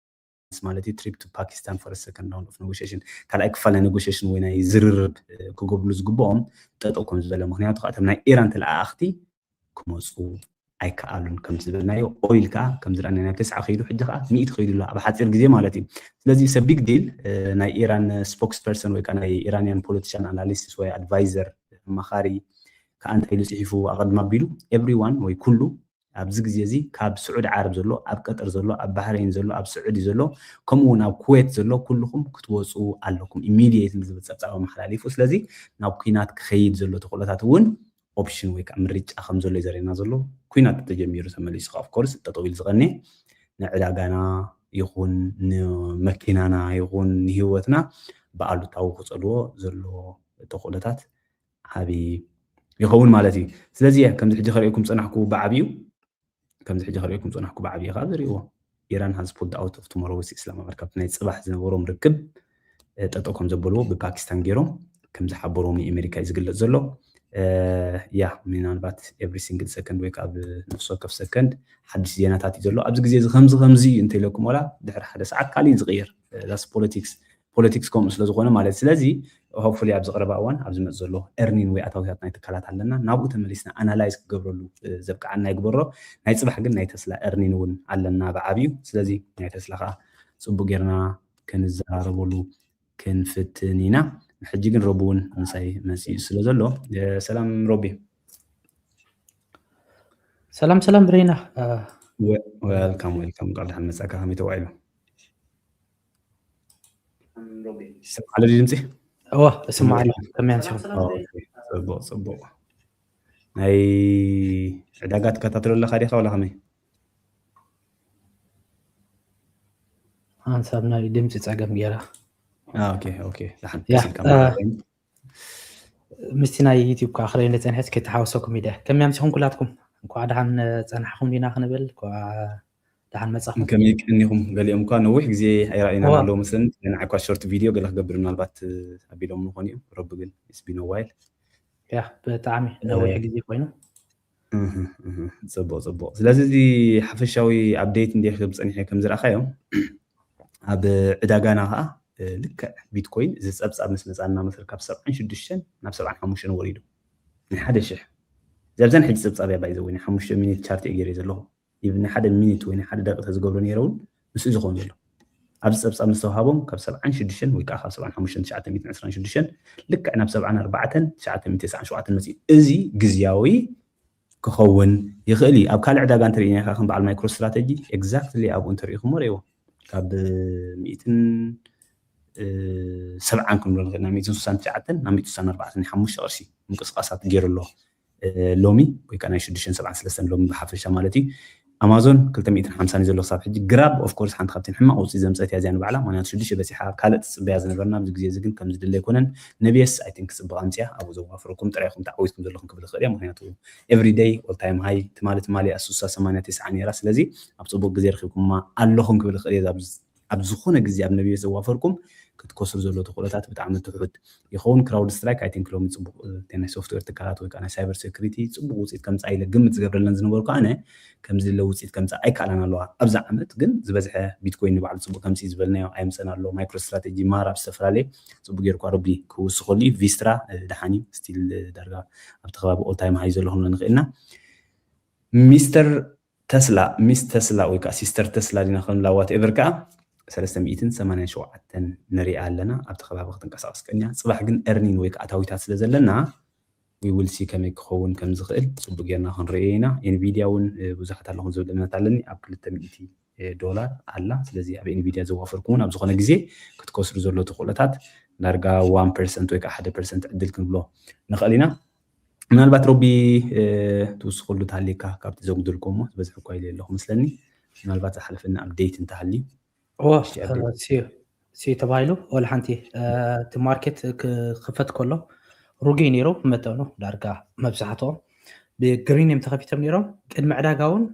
ማለት እዩ trip to Pakistan for a second round of negotiation ካልኣይ ክፋል ናይ ኔጎሽሽን ወይ ናይ ዝርርብ ክገብርሉ ዝግብኦም ጠጠው ከም ዝበለ ምክንያቱ ከዓ እቶም ናይ ኢራን ተለኣኣኽቲ ክመፁ ኣይከኣሉን ከም ዝበልናዮ ኦይል ከዓ ከም ዝረኣናዮ ናብ ተስዓ ከይዱ ሕጂ ከዓ ሚእቲ ከይዱ ኣሎ ኣብ ሓፂር ግዜ ማለት እዩ። ስለዚ it's a big deal ናይ ኢራን ስፖክስ ፐርሰን ወይ ከዓ ናይ ኢራንያን ፖለቲሻን ኣናሊስት ወይ ኣድቫይዘር ኣማኻሪ ከዓ እንታይ ኢሉ ፅሒፉ ኣቐድም ኣቢሉ everyone ወይ ኩሉ ኣብዚ ግዜ እዚ ካብ ስዑዲ ዓረብ ዘሎ ኣብ ቀጠር ዘሎ ኣብ ባህረይን ዘሎ ኣብ ስዑዲ ዘሎ ከምኡ እውን ኣብ ኩዌት ዘሎ ኩልኹም ክትወፁ ኣለኩም ኢሚድየትሊ ዝብል ፀብፃብ ኣመሓላሊፉ። ስለዚ ናብ ኩናት ክኸይድ ዘሎ ተኽእሎታት እውን ኦፕሽን ወይ ከዓ ምርጫ ከም ዘሎ እዩ ዘርእየና ዘሎ። ኩናት ተጀሚሩ ተመሊሱ ከዓ ኦፍኮርስ ጠጠው ኢሉ ዝቐንየ ንዕዳጋና ይኹን ንመኪናና ይኹን ንሂወትና ብኣሉታዊ ክፀልዎ ዘሎ ተኽእሎታት ዓብዪ ይኸውን ማለት እዩ። ስለዚ እየ ከምዚ ሕጂ ከርእየኩም ፀናሕኩ ብዓብዩ ከምዚ ሕጂ ከርእየኩም ፀናሕኩ ብዓብዩ ካብ ዝርእዎ ኢራን has pulled out of tomorrow's Islamabad ካብቲ ናይ ፅባሕ ዝነበሮም ርክብ ጠጠው ከም ዘበልዎ ብፓኪስታን ገይሮም ከም ዝሓበርዎም ኣሜሪካ እዩ ዝግለፅ ዘሎ። ያ ምናልባት every single second ወይ ከዓ ኣብ ነፍሲ ወከፍ ሰከንድ ሓድሽ ዜናታት እዩ ዘሎ። ኣብዚ ግዜ እዚ ከምዚ ከምዚ እዩ እንተኢለኩም ዋላ ድሕሪ ሓደ ሰዓት ካሊእ ዝቕየር ፖለቲክስ ፖለቲክስ ከምኡ ስለ ዝኾነ ማለት ስለዚ ሆፕፉሊ ኣብዚ ቀረባ እዋን ኣብ ዝመፅ ዘሎ ኤርኒን ወይ ኣታዊታት ናይ ትካላት ኣለና ናብኡ ተመሊስና ኣናላይዝ ክገብረሉ ዘብቅዓና ይግበሮ። ናይ ፅባሕ ግን ናይ ተስላ ኤርኒን እውን ኣለና ብዓብዩ። ስለዚ ናይ ተስላ ከዓ ፅቡቅ ጌርና ክንዘራረበሉ ክንፍትን ኢና። ሕጂ ግን ረቡ እውን ምሳይ መፅኡ ስለ ዘሎ ሰላም ሮቢ። ሰላም ሰላም ብሬና። ወልካም ወልካም ቃል ደሓን መፃካ ከመይ ተዋዒሉ? ይሰማዕ ኣሎ ድምፂ? እዋ እስማዕ ኣሎ። ከመይ ኣምሲኹም? ፅቡቅ ፅቡቅ። ናይ ዕዳጋ ትከታተሎ ኣለካ ዲካ ወላ ከመይ? ሓንሳብ ናይ ድምፂ ፀገም ገይራ። ኦኬ ኦኬ። ደሓን ያ፣ ቀሲልካ አ፣ ማለት እዩ። ምስቲ ናይ ዩቲዩብ ከዓ ክርእዮ እንደፀንሐስ ከይተሓወሰኩም ኢለ። ከመይ ኣምሲኹም ኩላትኩም? እንኳዕ ደሓን ፀናሕኹም ዲና ክንብል፣ እንኳዕ ደሓን መፃኹም። ከመይ ቀኒኹም? ገሊኦም እኳ ነዊሕ ግዜ ኣይረኣዩናን እዋ። ኣለዉ መስለኒ። ንዓይ እኳ ሾርት ቪድዮ ገለ ክገብር ምናልባት ኣቢሎም ምኾኑ እዮም። ረቢ ግን it's been a while። ያ፣ ብጣዕሚ ነዊሕ ግዜ ኮይኑ። እህ፣ እህ፣ ጽቡቕ፣ ጽቡቕ። ስለዚ እዚ ሓፈሻዊ ኣፕዴት እንደ ክብ ጸኒሐ ከም ዝረኣኻዮ፣ ኣብ ዕዳጋና ኸኣ፣ እ፣ ልክዕ ቢትኮይን እዚ ጸብጻብ ምስ መጻና መስል ካብ ሰብዓን ሽዱሽተን ናብ ሰብዓን ሓሙሽተን ወሪዱ። ናይ ሓደ ሽሕ። እዚኣ ብዘን ሕጂ ጸብጻብ እያ ባይ ዘ ወይ ናይ ሓሙሽተ ሚኒት ቻርት እየ ገይረ ዘለኹ። ኢቭን ናይ ሓደ ሚኒት ወይ ናይ ሓደ ደቂቕ ተዝገብሮ ነይረ እውን ምስኡ ዝኸውን ዘሎ። ኣብዚ ጸብጻብ ምስ ተዋሃቦም ካብ ሰብዓን ሽዱሽተን ወይ ከዓ ካብ ሰብዓን ሓሙሽተን ትሽዓተ ሚእትን ዕስራን ሽዱሽተን ልክዕ ናብ ሰብዓን ኣርባዕተን ትሽዓተ ሚእትን ተስዓን ሸውዓተን መጺኡ። እዚ ግዝያዊ ክኸውን ይኽእል እዩ። ኣብ ካልእ ዕዳጋ እንተርኢና ኢኻ ከም በዓል ማይክሮ ስትራተጂ ኤግዛክትሊ ኣብኡ እንተርኢኹሞ ርእይዎ። ካብ ሚእትን፣ እ፣ ሰብዓን ክንብሎ ንኽእል ኢና፣ ሚእትን ስሳን ትሽዓተን ናብ ሚእትን ስሳን ኣርባዕተን ናይ ሓሙሽተ ቅርሺ ምንቅስቃሳት ገይሩ ኣሎ። እ፣ ሎሚ ወይ ከዓ ናይ ሽዱሽተን ሰብዓን ሰለስተን ሎሚ ብሓፈሻ ማለት እዩ። ኣማዞን ክልተ ሚእትን ሓምሳን እዩ ዘሎ ክሳብ ሕጂ። ግራብ ኦፍ ኮርስ ሓንቲ ካብተን ሕማቕ ውፅኢት ዘምፀት እያ እዚኣ ንባዕላ፣ ምክንያቱ ሽዱሽተ በፂሓ ካልእ ትፅበያ ዝነበርና ኣብዚ ግዜ እዚ ግን ከምዚ ድለ ኣይኮነን። ነብየስ ኣይ ቲንክ ፅቡቕ ኣምፅያ ኣብኡ ዘዋፍረኩም ጥራይ ኢኹም ተዓዊትኩም ዘለኹም ክብል ይኽእል እየ፣ ምክንያቱ ኤቭሪ ደይ ኦል ታይም ሃይ ትማሊ ትማሊ እያ ስሳ ሰማንያ ተስዓ ነይራ። ስለዚ ኣብ ፅቡቅ ግዜ ረኪብኩማ ኣለኹም ክብል ይኽእል እየ። ኣብ ኣብ ዝኾነ ግዜ ኣብ ነብየስ ዘዋፈርኩም ክትከስሩ ዘሎ ተኽእሎታት ብጣዕሚ ትሑት ይኸውን። ክራውድ ስትራይክ ኣይ ቲንክ ሎሚ ፅቡቅ፣ እ፣ ናይ ሶፍትዌር ትካላት ወይ ከዓ ናይ ሳይበር ሴኩሪቲ ፅቡቅ ውፅኢት ከምፅኣ ኢለ ግምት ዝገብረለን ዝነበርኩ ኣነ ከምዚ ድለ ውፅኢት ከምፅኣ ኣይከኣላን ኣለዋ። ኣብዛ ዓመት ግን ዝበዝሐ ቢትኮይን ንባዕሉ ፅቡቅ ከምፅእ ዝበልናዮ ኣይምፀን ኣሎ። ማይክሮ ስትራቴጂ ማራ ብዝተፈላለየ ፅቡቅ ገይርኳ ረቢ ክውስኸሉ እዩ። ቪስትራ፣ እ፣ ደሓን እዩ ስቲል፣ እ፣ ዳርጋ ኣብቲ ከባቢ ኦል ታይም ሃይ ዘሎ ክንብሎ ንኽእል ኢና። ሚስተር ተስላ፣ ሚስ ተስላ ወይ ከዓ ሲስተር ተስላ ዲና ክንብላ ዋትኤቨር ከዓ ሰለስተ ሚእትን ሰማንያን ሸውዓተን ንሪኣ ኣለና። ኣብቲ ከባቢ ክትንቀሳቐስ ቀንያ። ፅባሕ ግን earning ወይ ከዓ ኣታዊታት ስለ ዘለና we will see ከመይ ክኸውን ከም ዝኽእል ፅቡቅ ጌርና ክንሪኦ ኢና። ኤንቪዲያ እውን ብዙሓት ኣለኹም ዝብል እምነት ኣለኒ። ኣብ ክልተ ሚእቲ ዶላር ኣላ። ስለዚ ኣብ ኤንቪዲያ ዘዋፈርኩም እውን ኣብ ዝኾነ ግዜ ክትከስሩ ዘሎ ተኽእሎታት ዳርጋ ዋን ፐርሰንት ወይ ከዓ ሓደ ፐርሰንት ዕድል ክንብሎ ንኽእል ኢና። ምናልባት ሮቢ ትውስኸሉ ተሃሊካ ካብቲ ዘጉደልኩዎ እሞ ዝበዝሐ እኳ ኢለ ኣለኹ መስለኒ። ምናልባት ዝሓለፈኒ ኣፕዴት እንተሃልዩ እዎ ሲ ተባሂሉ ወላ ሓንቲ እቲ ማርኬት ክኽፈት ከሎ ሩጊ ነይሩ መጠኑ ዳርጋ መብዛሕትኦም ብግሪን እዮም ተኸፊቶም ነይሮም። ቅድሚ ዕዳጋ እውን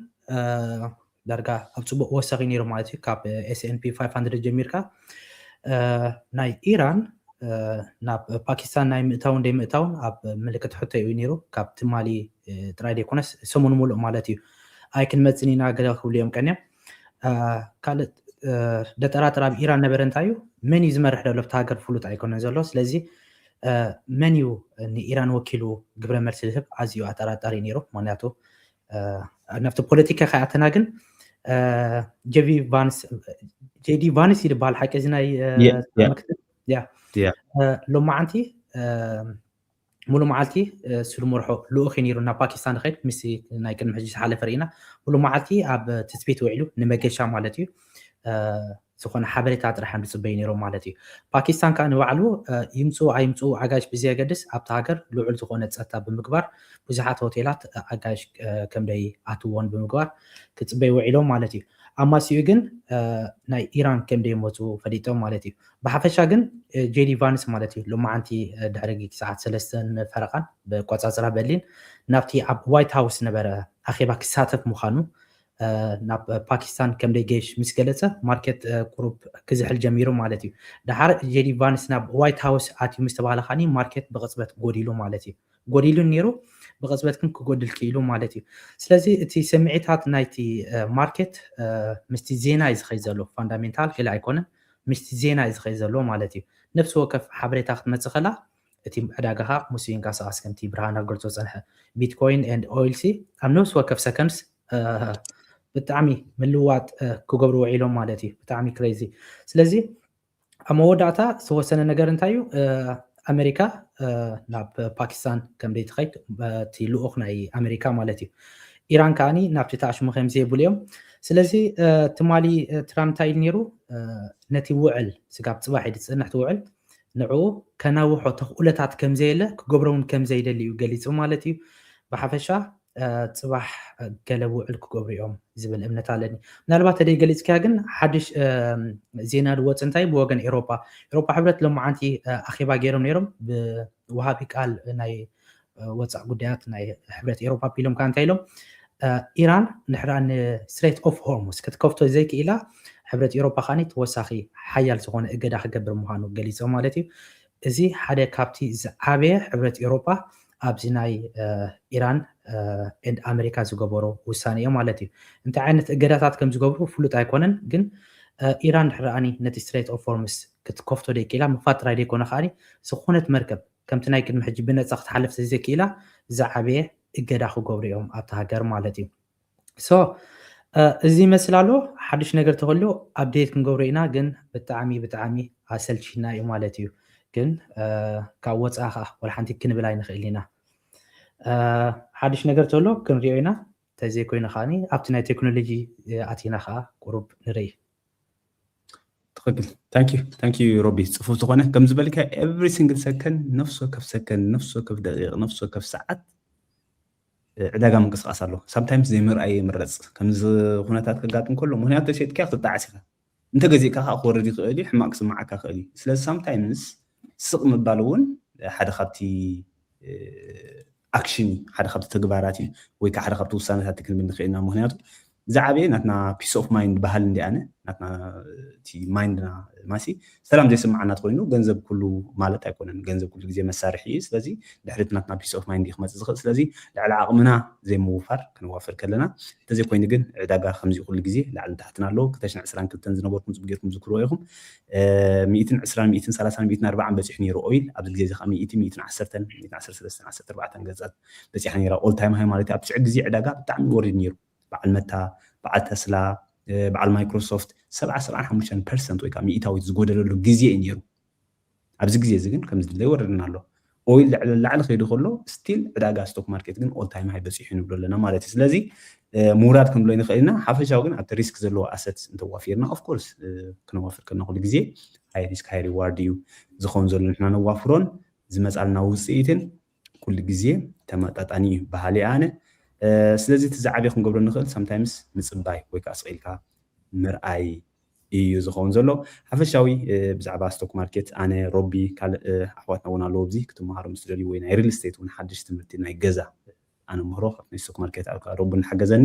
ዳርጋ ኣብ ፅቡቅ ወሳኺ ነይሩ ማለት እዩ። ካብ ኤስኤንፒ ፋይቭ ሃንድረድ ጀሚርካ ናይ ኢራን ናብ ፓኪስታን ናይ ምእታውን ደይ ምእታውን ኣብ ምልክት ሕቶ እዩ ነይሩ። ካብ ትማሊ ጥራይ ደይኮነስ ሰሙን ሙሉእ ማለት እዩ። ኣይ ክንመፅን ኢና ገለ ክብሉ እዮም ቀንዮም። ካልእ ደጠራጥር ኣብ ኢራን ነበረ እንታይ እዩ መን እዩ ዝመርሕ ዘሎ ኣብቲ ሃገር ፍሉጥ ኣይኮነን ዘሎ። ስለዚ መን እዩ ንኢራን ወኪሉ ግብረ መልሲ ዝህብ ኣዝዩ ኣጠራጣሪ ነይሩ። ምክንያቱ ናብቲ ፖለቲካ ከይኣተና ግን ጄዲ ቫንስ ጄዲ ቫንስ ይድበሃል ሓቂ እዚ ናይ ሎማዓንቲ ሙሉ መዓልቲ እሱ ዝመርሖ ልኡኽ እዩ ነይሩ ናብ ፓኪስታን ዝኸይድ ምስ ናይ ቅድሚ ሕጂ ዝሓለፈ ርኢና ሙሉ መዓልቲ ኣብ ትፅቢት ውዒሉ ንመገሻ ማለት እዩ። ዝኾነ ሓበሬታ ጥራሕ እዮም ዝፅበዩ ነይሮም ማለት እዩ። ፓኪስታን ከዓ ንባዕሉ ይምፅኡ ኣይምፅኡ ኣጋይሽ ብዘየገድስ ኣብቲ ሃገር ልዑል ዝኾነ ፀጥታ ብምግባር ብዙሓት ሆቴላት ኣጋይሽ ከምደይ ኣትዎን ብምግባር ክፅበዩ ውዒሎም ማለት እዩ። ኣማሲኡ ግን ናይ ኢራን ከምደይ መፁ ፈሊጦም ማለት እዩ። ብሓፈሻ ግን ጄዲ ቫንስ ማለት እዩ ሎማዓንቲ ድሕሪ ሰዓት ሰለስተን ፈረቓን ብቆፃፅራ በርሊን ናብቲ ኣብ ዋይት ሃውስ ነበረ ኣኼባ ክሳተፍ ምዃኑ ናብ ፓኪስታን ከምደይ ገይሽ ምስ ገለፀ ማርኬት ቁሩብ ክዝሕል ጀሚሩ ማለት እዩ። ደሓር ጄዲ ቫንስ ናብ ዋይት ሃውስ ኣትዩ ምስ ተባሃለ ካኒ ማርኬት ብቕፅበት ጎዲሉ ማለት እዩ። ጎዲሉ ነይሩ ብቕፅበት ግን ክጎድል ክኢሉ ማለት እዩ። ስለዚ እቲ ስምዒታት ናይቲ ማርኬት ምስቲ ዜና እዩ ዝኸይ ዘሎ ፋንዳሜንታል ገለ ኣይኮነን ምስቲ ዜና እዩ ዝኸይ ዘሎ ማለት እዩ። ነፍሲ ወከፍ ሓበሬታ ክትመፅእ ከላ እቲ ዕዳጋኻ ምስ ይንቀሳቐስ ከምቲ ብርሃን ኣገልጾ ፀንሐ ቢትኮይን ኤንድ ኦይል ሲ ኣብ ነፍሲ ወከፍ ሰከንድስ ብጣዕሚ ምልዋጥ ክገብሩ ውዒሎም ማለት እዩ። ብጣዕሚ ክሬዚ። ስለዚ ኣብ መወዳእታ ዝተወሰነ ነገር እንታይ እዩ? ኣሜሪካ ናብ ፓኪስታን ከም ዘይትኸይድ እቲ ልኡኽ ናይ ኣሜሪካ ማለት እዩ። ኢራን ከዓኒ ናብቲ ተኣሽሙ ከም ዘይብሉ እዮም። ስለዚ ትማሊ ትራምፕ እንታይ ኢሉ ነይሩ? ነቲ ውዕል ስጋብ ፅባሕ እዩ ዝፅንሕ እቲ ውዕል ንዕኡ ከናውሖ ተኽእሎታት ከም ዘየለ ክገብሮ እውን ከም ዘይደሊ እዩ ገሊፁ ማለት እዩ። ብሓፈሻ ፅባሕ ገለ ውዕል ክገብሩ እዮም ዝብል እምነት ኣለኒ። ምናልባት ተደይ ገሊፅክያ ግን ሓድሽ ዜና ዝወፅ እንታይ ብወገን ኤሮፓ ኤሮፓ ሕብረት ሎማዓንቲ ኣኼባ ገይሮም ነይሮም ብወሃቢ ቃል ናይ ወፃእ ጉዳያት ናይ ሕብረት ኤሮፓ ቢሎም ከዓ እንታይ ኢሎም ኢራን ንድሕራ ንስትሬት ኦፍ ሆርሙስ ክትከፍቶ ዘይክኢላ ሕብረት ኤሮፓ ከዓ ተወሳኺ ሓያል ዝኾነ እገዳ ክገብር ምዃኑ ገሊፆም ማለት እዩ። እዚ ሓደ ካብቲ ዝዓበየ ሕብረት ኤሮፓ ኣብዚ ናይ ኢራን ኤንድ ኣሜሪካ ዝገበሮ ውሳኔ እዩ ማለት እዩ። እንታይ ዓይነት እገዳታት ከም ዝገብሩ ፍሉጥ ኣይኮነን፣ ግን ኢራን ድሕር ኣኒ ነቲ ስትሬት ኦፍ ሆርሙስ ክትከፍቶ ደይክኢላ ምፋጥ ጥራይ ደይኮነ ከዓኒ ዝኾነት መርከብ ከምቲ ናይ ቅድሚ ሕጂ ብነፃ ክትሓልፍ ዘይክኢላ ዝዓበየ እገዳ ክገብሩ እዮም ኣብቲ ሃገር ማለት እዩ። ሶ እዚ ይመስል ኣሎ። ሓድሽ ነገር ተኸልዮ ኣፕዴት ክንገብሮ ኢና፣ ግን ብጣዕሚ ብጣዕሚ ኣሰልቺና እዩ ማለት እዩ። ግን ካብ ወፃኢ ከዓ ወላ ሓንቲ ክንብል ኣይንኽእል ኢና። ሓድሽ ነገር ተሎ ክንሪኦ ኢና። ተዘይኮይኑ ከዓ ኣብቲ ናይ ቴክኖሎጂ ኣቲና ከዓ ቁሩብ ንርኢ። ትኽክል። ታንኪዩ ታንኪዩ ሮቢ፣ ፅፉፍ ዝኾነ ከም ዝበልካ ኤቭሪ ሲንግል ሰከንድ ነፍሲ ወከፍ ሰከንድ ነፍሲ ወከፍ ደቂቕ ነፍሲ ወከፍ ሰዓት ዕዳጋ ምንቅስቃስ ኣሎ። ሳምታይምስ ዘይምርኣይ ይምረፅ ከምዚ ኩነታት ከጋጥም ከሎ፣ ምክንያቱ ተሸጥካ ክትጣዓስ ኢኻ፣ እንተገዚእካ ከዓ ክወርድ ይኽእል እዩ፣ ሕማቅ ክስማዓካ ይኽእል እዩ። ስለዚ ሳምታይምስ ስቕ ምባል እውን ሓደ ካብቲ ኣክሽን ሓደ ካብቲ ተግባራት እዩ፣ ወይ ከዓ ሓደ ካብቲ ውሳነታት ክንብል ንኽእል ኢና። ምክንያቱ ዝዓበየ ናትና peace of mind ባህል እንዲኣነ ናትና እቲ ማይንድና ማሲ ሰላም ዘይስምዓና ተኮይኑ ገንዘብ ኩሉ ማለት ኣይኮነን። ገንዘብ ኩሉ ግዜ መሳርሒ እዩ። ስለዚ ድሕሪት ናትና peace of mind እዩ ክመፅእ ዝኽእል። ስለዚ ልዕሊ ዓቕምና ዘይምውፋር ክንዋፍር ከለና እንተዘይኮይኑ ግን ዕዳጋ ከምዚ ኩሉ ግዜ ላዕልን ታሕትን ኣለዎ። ክልተ ሽሕን ዕስራን ክልተን ዝነበርኩም ፅቡቅ ጌርኩም ዝክርዎ ኢኹም። ሚእትን ዕስራን ሚእትን ሰላሳን ሚእትን ኣርባዓን በፂሑ ነይሩ ኦይል። ኣብዚ ግዜ እዚ ከዓ ሚእቲ ሚእትን ዓሰርተን ሚእትን ዓሰርተ ሰለስተን ዓሰርተ ኣርባዕተን ገፃት በፂሓ ነይራ። All time high ማለት እዩ። ኣብ ትሽዕ ግዜ ዕዳጋ ብጣዕሚ ወሪድ ነይሩ። በዓል መታ፣ በዓል ተስላ፣ በዓል ማይክሮሶፍት ሰብዓ ሰብዓን ሓሙሽተን ፐርሰንት ወይ ከዓ ሚእታዊት ዝጎደለሉ ግዜ እዩ ነይሩ። ኣብዚ ግዜ እዚ ግን ከምዚ ድለ ይወርድና ኣሎ። ኦይል ላዕሊ ላዕሊ ከይዱ ከሎ ስቲል ዕዳጋ ስቶክ ማርኬት ግን all time high በፂሑ ንብሎ ኣለና ማለት እዩ። ስለዚ ምውራድ ክንብሎ ንኽእል ኢና። ሓፈሻዊ ግን ኣብቲ ሪስክ ዘለዎ ኣሰት እንተዋፊርና of course ክነዋፍር ከለና ኩሉ ግዜ high risk high reward እዩ ዝኸውን ዘሎ። ንሕና ነዋፍሮን ዝመፃልና ውፅኢትን ኩሉ ግዜ ተመጣጣኒ እዩ በሃሊ ኣነ። ስለዚ እቲ ዝዓበየ ክንገብሮ ንኽእል sometimes ምፅባይ ወይ ከዓ ስቕ ኢልካ ምርኣይ እዩ ዝኸውን ዘሎ። ሓፈሻዊ ብዛዕባ ስቶክ ማርኬት ኣነ፣ ሮቢ፣ ካልእ ኣሕዋትና እውን ኣለዎ ኣብዚ ክትመሃሩ ምስ ትደልዩ ወይ ናይ ሪል ስቴት እውን ሓድሽ ትምህርቲ ናይ ገዛ ኣነ ምህሮ ካብ ናይ ስቶክ ማርኬት ኣብ ሮቢ እናሓገዘኒ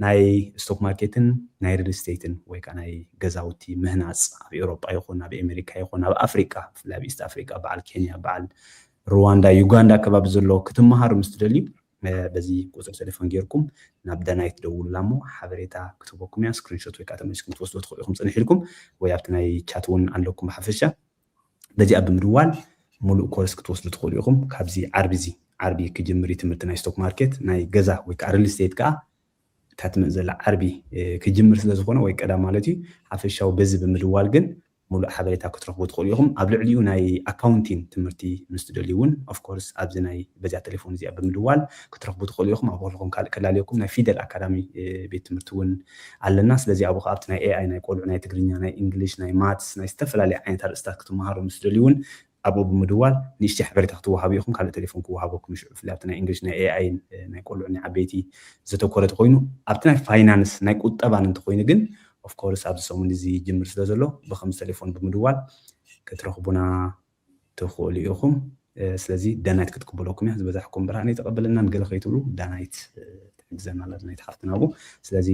ናይ ስቶክ ማርኬትን ናይ ሪል ስቴትን ወይ ከዓ ናይ ገዛውቲ ምህናፅ ኣብ ኤውሮጳ ይኹን ኣብ ኣሜሪካ ይኹን ኣብ ኣፍሪቃ ብፍላይ ኣብ ኢስት ኣፍሪቃ በዓል ኬንያ በዓል ሩዋንዳ ዩጋንዳ ከባቢ ዘሎ ክትመሃሩ ምስ ትደልዩ በዚ ቁፅሪ ቴሌፎን ጌርኩም ናብ ዳናይት ደውሉላ እሞ ሓበሬታ ክትህበኩም እያ። ስክሪንሾት ወይ ከዓ ተመሊስኩም ትወስዶ ትኽእሉ ኢኹም ፅንሕ ኢልኩም ወይ ኣብቲ ናይ ቻት እውን ኣለኩም ብሓፈሻ በዚኣ ብምድዋል ሙሉእ ኮርስ ክትወስዱ ትኽእሉ ኢኹም። ካብዚ ዓርቢ እዚ ዓርቢ ክጅምር እዩ ትምህርቲ ናይ ስቶክ ማርኬት ናይ ገዛ ወይ ከዓ ሪል ስቴት ከዓ እታ ትመፅ ዘላ ዓርቢ ክጅምር ስለ ዝኾነ ወይ ቀዳም ማለት እዩ ሓፈሻዊ በዚ ብምድዋል ግን ሙሉእ ሓበሬታ ክትረኽቡ ትኽእሉ ኢኹም። ኣብ ልዕሊኡ ናይ ኣካውንቲን ትምህርቲ ምስ ትደልዩ እውን of course ኣብዚ ናይ በዚኣ ቴሌፎን እዚኣ ብምድዋል ክትረኽቡ ትኽእሉ ኢኹም። ኣብ ከለኹም ካልእ ከላለየኩም ናይ ፊደል ኣካዳሚ ቤት ትምህርቲ እውን ኣለና። ስለዚ ኣብኡ ከዓ ኣብቲ ናይ ኤኣይ ናይ ቆልዑ ናይ ትግርኛ ናይ እንግሊሽ ናይ ማትስ ናይ ዝተፈላለዩ ዓይነት ኣርእስታት ክትመሃሩ ምስ ትደልዩ እውን ኣብኡ ብምድዋል ንእሽተይ ሓበሬታ ክትወሃቡ ኢኹም። ካልእ ቴሌፎን ክወሃበኩም ሽዑ ብፍላይ ኣብቲ ናይ እንግሊሽ ናይ ኤኣይ ናይ ቆልዑ ናይ ዓበይቲ ዘተኮረ ተኮይኑ ኣብቲ ናይ ፋይናንስ ናይ ቁጠባን እንተኮይኑ ግን of course ኣብዚ ሰሙን እዚ ይጅምር ስለ ዘሎ ብከምዚ ቴሌፎን ብምድዋል ክትረኽቡና ትኽእሉ ኢኹም። ስለዚ ዳናይት ክትቅበለኩም እያ። ዝበዛሕኩም ብርሃን ኣይተቐበለናን ገለ ከይትብሉ ዳናይት ትሕግዘና ኣላ ዳናይት ሓፍትና ኣብኡ። ስለዚ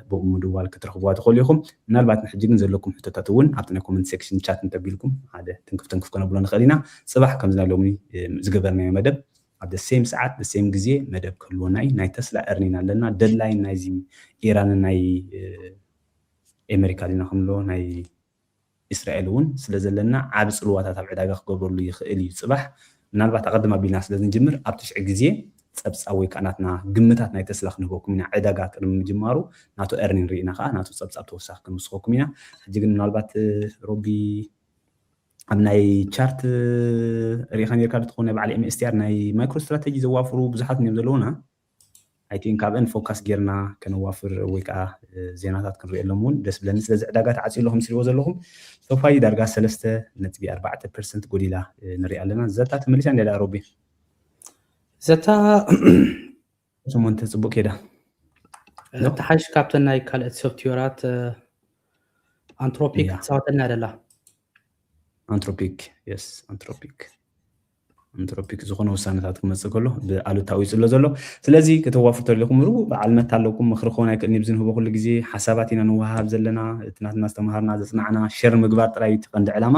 ብኡ ምድዋል ክትረኽብዋ ትኽእሉ ኢኹም። ምናልባት ንሕጂ ግን ዘለኩም ሕቶታት እውን ኣብቲ ናይ ኮመንት ሴክሽን ቻት እንተቢልኩም ሓደ ትንክፍ ትንክፍ ከነብሎ ንኽእል ኢና። ፅባሕ ከምዚ ናይ ሎሚ ዝገበርናዮ መደብ ኣብ the same ሰዓት the same ግዜ መደብ ክህልወና እዩ። ናይ ተስላ earning ኣለና። ደድላይን ናይዚ ኢራንን ናይ ኣሜሪካ ዲና ክንብሎ ናይ እስራኤል እውን ስለ ዘለና ዓቢ ጽልዋታት ኣብ ዕዳጋ ክገብረሉ ይኽእል እዩ። ጽባሕ ምናልባት ኣቐድም ኣቢልና ስለ ዝንጅምር ኣብ ትሽዒ ግዜ ጸብጻብ ወይ ከዓ ናትና ግምታት ናይ ተስላ ክንህበኩም ኢና። ዕዳጋ ቅድሚ ምጅማሩ ናቱ earning ርኢና ከዓ ናቱ ጸብጻብ ተወሳኺ ክንውስኸኩም ኢና። ሕጂ ግን ምናልባት ሮቢ ኣብ ናይ ቻርት ርኢኻ ነርካ ዶ ትኸውን ናይ በዓል ኤምኤስቲኣር ናይ ማይክሮ ስትራተጂ ዘዋፍሩ ብዙሓት እዮም ዘለውና። I think ኣብአን ፎካስ ጌርና ከነዋፍር ወይ ከዓ ዜናታት ክንሪኤሎም እውን ደስ ብለኒ። ስለዚ ዕዳጋ ተዓፅዩ ኣሎ ከም ትሪእዎ ዘለኹም ሶፋይ ዳርጋ ሰለስተ ነጥቢ ኣርባዕተ ፐርሰንት ጎዲላ ንሪኣ ኣለና። ዘታ ተመሊሳ እንዲያ ሮቢ ዘታ ሸሞንተ ፅቡቅ ከይዳ ተሓሽ ካብተን ናይ ካልኦት ሶፍትዌራት ኣንትሮፒክ ትፃወተልና ደላ ኣንትሮፒክ የስ ኣንትሮፒክ ኣንትሮፒክ ዝኾነ ውሳነታት ክመፅእ ከሎ ብኣሉታዊ እዩ ዝፅሎ ዘሎ። ስለዚ ከተዋፍር ተሊኹም ሩ በዓል መታ ኣለኩም ምክሪ ክኾን ኣይክእልን እዩ። ብዝንህቦ ኩሉ ግዜ ሓሳባት ኢና ንወሃሃብ ዘለና። እቲ ናትና ዝተምሃርና ዘፅናዕና ሸር ምግባር ጥራይ እዩ እቲ ቀንዲ ዕላማ።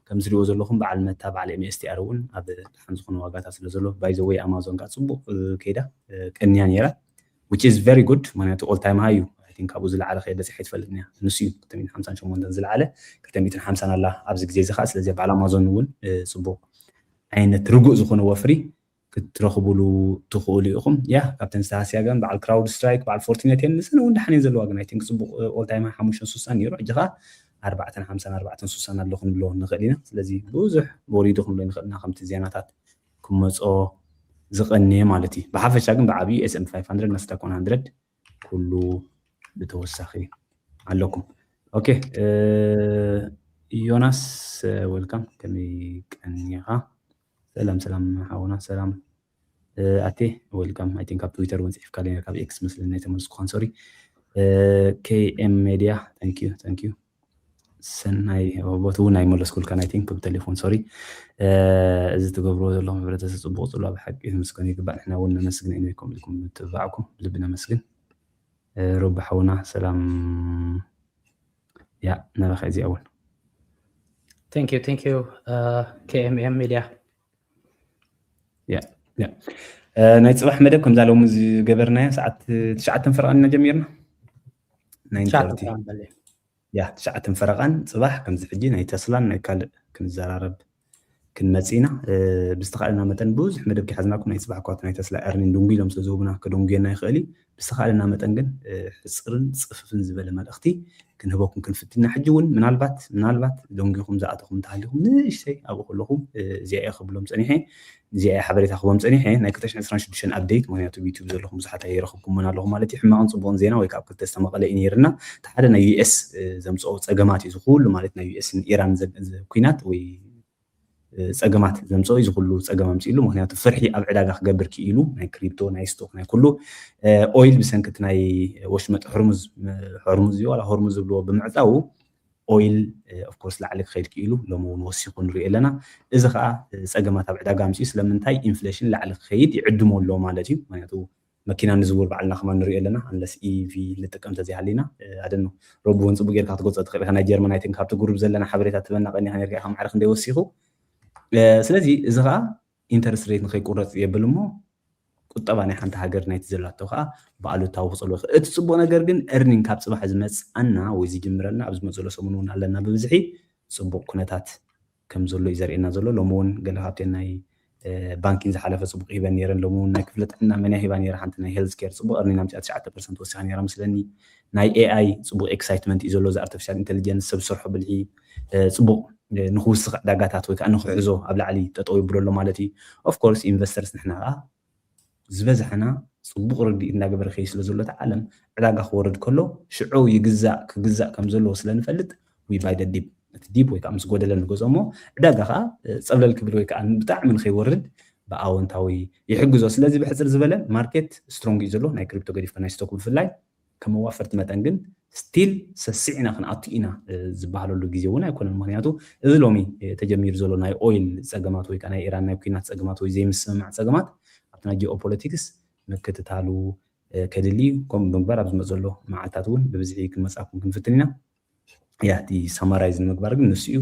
ከም ዝሪኦ ዘለኹም በዓል መታ በዓል ኤምኤስቲኣር እውን ኣብ ደሓን ዝኾነ ዋጋታት ስለ ዘሎ ባይዘወይ ኣማዞን ከዓ ፅቡቅ ከይዳ ቀንያ ነይራ። Which is very good ምክንያቱ all time high እዩ። I think ካብኡ ዝለዓለ ከየበፅሐ ይትፈልጥ እያ ንሱ እዩ ክልተ ሚእትን ሓምሳን ሸሞንተን ዝለዓለ ክልተ ሚእትን ሓምሳን ኣላ ኣብዚ ግዜ እዚ ከዓ ስለዚ በዓል ኣማዞን እውን ፅቡቅ ዓይነት ርጉእ ዝኾነ ወፍሪ ክትረኽቡሉ ትኽእሉ ኢኹም። ያ ካብተን ዝተሃስያ ግን በዓል ክራውድ ስትራይክ በዓል ፎርቲኔት እየን ንሰን እውን ደሓን እየን ዘለዋ ግን I think ፅቡቅ all time high ሓሙሽተን ሱሳን ነይሩ ሕጂ ከዓ ኣርባዕተን ሓምሳን ኣርባዕተን ሱሳን ኣሎ ክንብሎ ንኽእል ኢና። ስለዚ ብዙሕ ወሪዱ ክንብሎ ንኽእል ኢና ከምቲ ዜናታት ክመፆ ዝቐንየ ማለት እዩ። ብሓፈሻ ግን ብዓብዩ S and P five hundred Nasdaq one hundred ኩሉ ብተወሳኺ ኣለኩም። ኦኬ ዮናስ welcome ከመይ ቀኒኻ? ሰላም ሰላም ሓውና ሰላም ኣቴ welcome። I think ኣብ ትዊተር እውን ፅሒፍካለይ ካብ ኤክስ መስለኒ ኣይተመለስኩኻን sorry። KM Media thank you thank you። ሰናይ ቦት እውን ኣይመለስኩልካን I think ብቴሌፎን sorry። እዚ ትገብርዎ ዘለኹም ሕብረተሰብ ፅቡቅ ፅልዋ ብሓቂ ክምስገን ይግባእ። ንሕና እውን ነመስግን ኢና ከምኡ ኢልኩም ምትብባዕኩም ብልቢ ነመስግን። ሮቢ ሓውና ሰላም። ያ ናባኻ እዚኣ እውን thank you thank you። KMM media ያ ያ ናይ ፅባሕ መደብ ከምዛ ሎሚ ዝገበርናዮ ሰዓት ትሽዓተን ፈረቓን ኢና ጀሚርና። ያ ትሽዓተን ፈረቓን ፅባሕ ከምዚ ሕጂ ናይ ተስላን ናይ ካልእ ክንዘራረብ ክንመፅእ ኢና። ብዝተኻእለና መጠን ብዙሕ መደብ ከይሓዝናኩም ናይ ፅባሕ እኳ ናይ ተስላ earning ድንጉ ኢሎም ስለዝህቡና ከደንጉየና ይኽእል እዩ። ብዝተኻእለና መጠን ግን ሕፅርን ፅፍፍን ዝበለ መልእኽቲ ክንህበኩም ክንፍትን ኢና። ሕጂ እውን ምናልባት ምናልባት ደንጉኹም ዝኣተኹም እንተሃሊኹም ንእሽተይ ኣብኡ ከለኹም እዚኣ እየ ክብሎም ፀኒሐ እዚኣ እየ ሓበሬታ ክቦም ፀኒሐ ናይ ክልተ ሽሕን ዕስራን ሽዱሽተን update። ምክንያቱ ብ YouTube ዘለኹም ብዙሓት ኣይረኸብኩሞን ኣለኹ ማለት እዩ። ሕማቕን ፅቡቕን ዜና ወይ ከዓ ክልተ ዝተመቐለ እዩ ነይርና። እቲ ሓደ ናይ US ዘምፅኦ ፀገማት እዩ ዝኩሉ ማለት ናይ US ን ኢራን ኩናት ወይ ፀገማት ዘምፅኦ እዩ ዝኩሉ ፀገም ኣምፅእሉ። ምክንያቱ ፍርሒ ኣብ ዕዳጋ ክገብር ክኢሉ ናይ ክሪፕቶ ናይ ስቶክ ናይ ኩሉ ኦይል ብሰንክቲ ናይ ወሽመጥ ሕርሙዝ ሕርሙዝ እዩ ዋላ ሆርሙዝ ዝብልዎ ብምዕፃው ኦይል of course ላዕሊ ክኸይድ ክኢሉ ሎሚ እውን ወሲኹ ንሪኦ ኣለና። እዚ ከዓ ፀገማት ኣብ ዕዳጋ ኣምፅኡ። ስለምንታይ ኢንፍሌሽን ላዕሊ ክኸይድ ይዕድሞ ኣሎ ማለት እዩ። ምክንያቱ መኪና ንዝውር ባዕልና ከማን ንሪኦ ኣለና። Unless EV ንጥቀም ተዘይሃሊና ኣደኖ ሮቢ እውን ፅቡቅ ጌርካ ክትገልፆ ትኽእል ኢኻ። ናይ ጀርመን ኣይትን ካብቲ ጉሩብ ዘለና ሓበሬታ ትበና ቀኒኻ ነርካ ኢኻ ማዕረ ክንደይ ወሲኹ። ስለዚ እዚ ከዓ ኢንተረስት ሬት ንከይቁረፅ የብል እሞ ቁጠባ ናይ ሓንቲ ሃገር ናይቲ ዘላቶ ከዓ ብኣሉታዊ ክፀልዎ ይኽእል። እቲ ፅቡቅ ነገር ግን earning ካብ ፅባሕ ዝመፅኣና ወይ ዝጅምረልና ኣብ ዝመፅእ ዘሎ ሰሙን እውን ኣለና ብብዝሒ ፅቡቅ ኩነታት ከም ዘሎ እዩ ዘርእየና ዘሎ። ሎሚ እውን ገለ ካብተን ናይ ባንኪን ዝሓለፈ ፅቡቅ ሂበን ነይረን። ሎሚ እውን ናይ ክፍለ ጥዕና መን እያ ሂባ ነይራ ሓንቲ ናይ health care ፅቡቅ earning ኣምፅኣ ትሽዓተ ፐርሰንት ወሲኻ ነይራ መስለኒ። ናይ AI ፅቡቅ ኤክሳይትመንት እዩ ዘሎ። እዚ ኣርቲፊሻል ኢንቴሊጀንስ ሰብ ዝሰርሖ ብልሒ ፅቡቅ ንክውስኽ ዕዳጋታት ወይ ከዓ ንክሕዞ ኣብ ላዕሊ ጠጠው ይብሎ ኣሎ ማለት እዩ። Of course investors ንሕና ከዓ ዝበዝሓና ፅቡቅ ርድኢት እንዳገበረ ከይ ስለ ዘሎ እቲ ዓለም ዕዳጋ ክወርድ ከሎ ሽዑ ይግዛእ ክግዛእ ከም ዘለዎ ስለ ንፈልጥ we buy the dip። እቲ ዲፕ ወይ ከዓ ምስ ጎደለ ንገዝኦ እሞ ዕዳጋ ከዓ ፀብለል ክብል ወይ ከዓ ብጣዕሚ ንከይወርድ ብኣወንታዊ ይሕግዞ። ስለዚ ብሕፅር ዝበለ ማርኬት ስትሮንግ እዩ ዘሎ ናይ ክሪፕቶ ገዲፍካ ናይ ስቶክ ብፍላይ ከም መዋፈርቲ መጠን ግን ስቲል ሰሲዕና ክንኣቱ ኢና ዝበሃለሉ ግዜ እውን ኣይኮነን። ምክንያቱ እዚ ሎሚ ተጀሚሩ ዘሎ ናይ ኦይል ፀገማት ወይ ከዓ ናይ ኢራን ናይ ኩናት ፀገማት ወይ ዘይምስምማዕ ፀገማት ኣብቲ ናይ ጂኦፖለቲክስ ምክትታሉ ከድሊ ከምኡ ብምግባር ኣብ ዝመፅ ዘሎ መዓልታት እውን ብብዝሒ ክንመፅኣኩም ክንፍትን ኢና። ያ እቲ ሳማራይዝ ንምግባር ግን ንሱ እዩ።